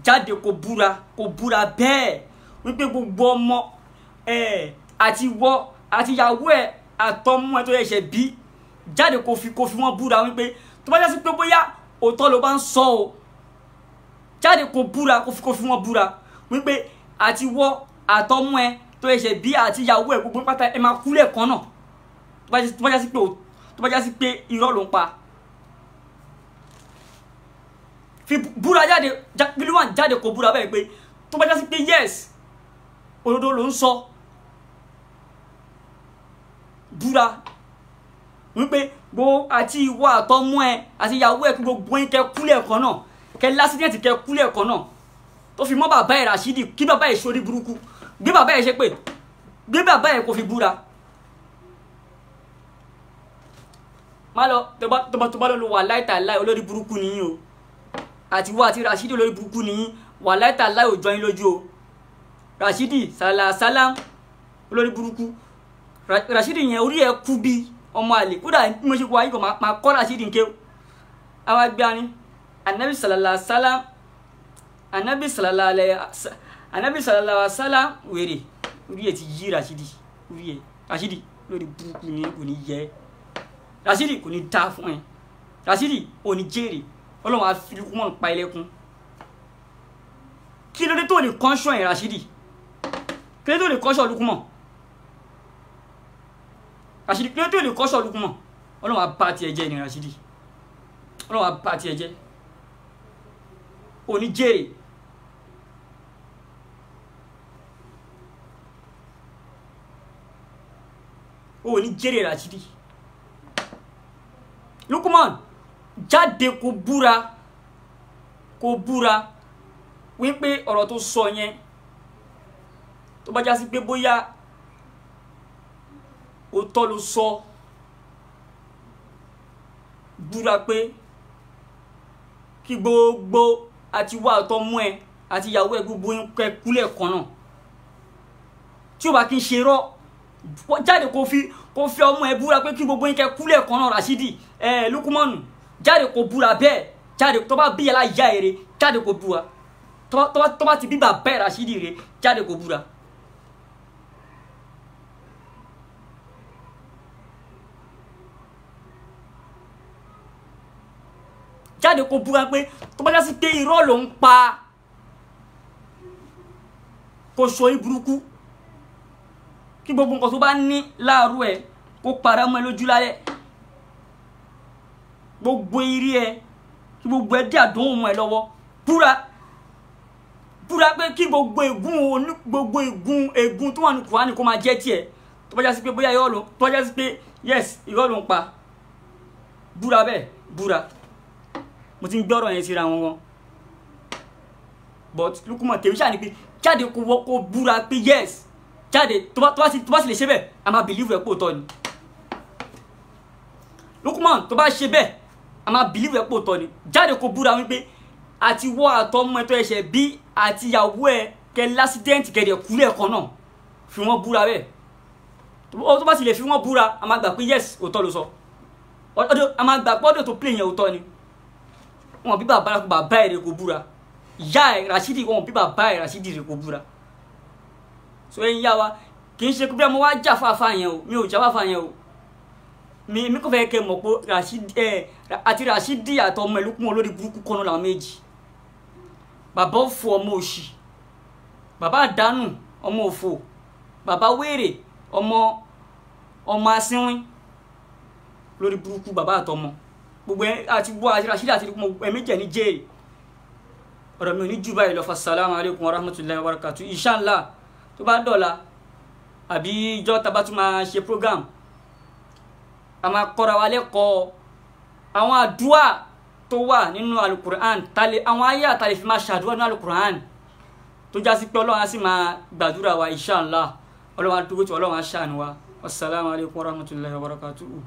jáde kó búra, kó búra bẹ́ẹ̀ wípé gbogbo ọmọ ẹ àti wọ́ àti ìyàwó ẹ àtọmọ ẹ tó ṣẹ̀ṣẹ̀ bí, jáde kó fi wọ́n búra wípé tó bá jásí pé bóyá òótọ́ ló bá ń sọ o, jáde kó búra, kó fi wọ́n búra wípé àti wọ́ àtọmọ ẹ tó ṣẹ̀ṣẹ̀ bí àti ìyàwó ẹ gbogbo pátá ẹ máa kú lẹ́ẹ̀kan náà. Tó bá jásí pé irọ́ ló ń pa, fi búra jáde. Rilwan jáde kó búra bẹ́ẹ̀ pé tó bá jásí pé yes, òdodo ló ń sọ, búra wípé gbogbo àti ìwọ àtọmọ ẹ àti ìyàwó ẹ kí gbogbo yín kẹ kú lẹ́ẹ̀kan náà, kẹ lásìdẹ̀ǹtì kẹ kú lẹ́ẹ̀kan náà, tó fi mọ́ bàbá ẹ Rashidi, kí bàbá ẹ sórí burúkú, gbé bàbá ẹ ṣépè, gbé bàbá ẹ kó fi búra. Má lọ tó bá lọ wà láìtàláì olórí burúkú nìyí o, àti wọ àti Rashidi olórí burúkú nìyí, wà láìtàláì ò jọ yín lójú o. Rashidi sàlàsálàm olórí burúkú, Rashidi yẹn orí ẹ kú bí ọmọ àlè. Kódà bí mo ṣe wá yìí kò máa kọ́ Rashidi nké o. Àwa gbé ani anabi sàlàlà sálàm, anabi sàlàlà sálàm wèrè, orí ẹ ti yí Rashidi, orí ẹ Rashidi lórí burúkú ni, kò ní yẹ Rashidi, kò ní dá fún ẹ Rashidi, ò ní jèrè. Ọlọ́run á fi Lukumon pa ilẹ̀kùn. Kí ló dé tó lè kọ́ńṣọ́ ẹ̀ Rashidi? Kí ló dé tó lè kọ́ńṣọ́ Lukumon? Rashidi, kí ló dé tó lè kọ́ńṣọ́ Lukumon? Ọlọ́run á bá tiẹ̀ jẹ́ ni Rashidi, Ọlọ́run á bá tiẹ̀ jẹ́, ò ní jèrè. Ò ní jèrè Rashidi. Lukumon jáde kó búra, kó búra wípé ọ̀rọ̀ tó sọ yẹn tó bá jásí pé bóyá òótọ́ ló sọ, búra pé kí gbogbo àti wá àtọmọ ẹ àti ìyàwó ẹ gbogbo yín kẹ kú lẹ́ẹ̀kan náà. Tí ó bá kí n ṣe rọ́, jáde kó fi ọmọ ẹ búra pé kí gbogbo yín kẹ kú lẹ́ẹ̀kan náà. Rashidi ẹ Lukumonu jáde kó búra bẹ́ẹ̀, jáde tó bá bí yàrá ìyá èrè, jáde kó búra. Tó bá ti bí bàbá ẹ Rashidi rè, jáde kó búra. Jáde kó búra pé tó bá jásí pé irọ́ ló ń pa, kó sọ yín burúkú, kí gbogbo nǹkan tó bá ní láàárọ̀ ẹ kó para mọ́ ẹ lójú lálẹ́, gbogbo eré ẹ kí gbogbo ẹ dí àdánwò mọ́ ẹ lọ́wọ́. Búra, búra pé kí gbogbo ègún, gbogbo ègún tó wà ní Kùránì kó máa jẹ́ tiẹ̀. Tó bá jásí pé bóyá irọ́ ló, tó bá jásí pé yes irọ́ ló ń pa, búra bẹ́ẹ̀, búra. Mo ti ń gbọ́rọ̀ yẹn síra wọn gan, but Lukumon tèmi ṣáà ni pé jáde kó wọ́ kó búra pé yes, jáde. Tó bá sì lè ṣe bẹ́ẹ̀, a máa believe ẹ̀ pé òótọ́ ni. Lukumon tó bá ṣe bẹ́ẹ̀, a máa believe ẹ̀ pé òótọ́ ni. Jáde kó búra wípé àti wọ́ àtọmọ ẹ tó ẹ̀ṣẹ̀ bí àti ìyàwó ẹ kẹ lásídẹ́ǹtì kẹ dẹ̀ kú lẹ́ẹ̀kan náà, fi wọ́n búra bẹ́ẹ̀. Tó bá sì lè fi wọ́n búra, a máa gbà pé yes òótọ́ ló sọ. A máa gbà pé ọdún tó play yẹn òótọ́ ni. Wọn bí bàbá kó bàbá èrè kó búra. Ìyá ẹ̀ Rashidi wọn bí bàbá ẹ̀ Rashidi rẹ̀ kò búra. So ẹ̀yin yá wa, kì í ṣe pé mo wá jà fáfá yẹn o, mi ò jà fáfá yẹn o. Mi kò fẹ́ kẹ́ mọ̀ pé Rashidi ẹ̀ àti Rashidi àtọmọ ìlú kún olórí burúkú kọ́nà làwọn méjì. Bàbá òfò ọmọ òṣì, bàbá àdánù ọmọ òfò, bàbá wèrè ọmọ ọmọ asínwín lórí burúkú bàbá àtọmọ gbogbo ẹ àti bọ àti Rashidi àti ẹ méjì ẹ ní jèrè. Ọ̀rọ̀ mi ò ní jù báyìí lọ. Fasalamu alaykum wa rahmatulahi wa barakatu. Inshallah tó bá dọ̀la àbí ìjọ tá bá tún máa ṣe program, a máa kọ́ra wa lẹ́kọ̀ọ́ àwọn àdúà tó wà nínú alukur'an, tálẹ̀ àwọn ayé àtàlẹ̀ fi máa ṣàdúrà nínú alukur'an tó já sí pé Ọlọ́run á sì máa gbàdúrà wa inshallah. Ọlọ́run á dúró tí Ọlọ́run á ṣàánú wa. Wasalaamu alaykum wa rahmatulahi wa barakatuhu.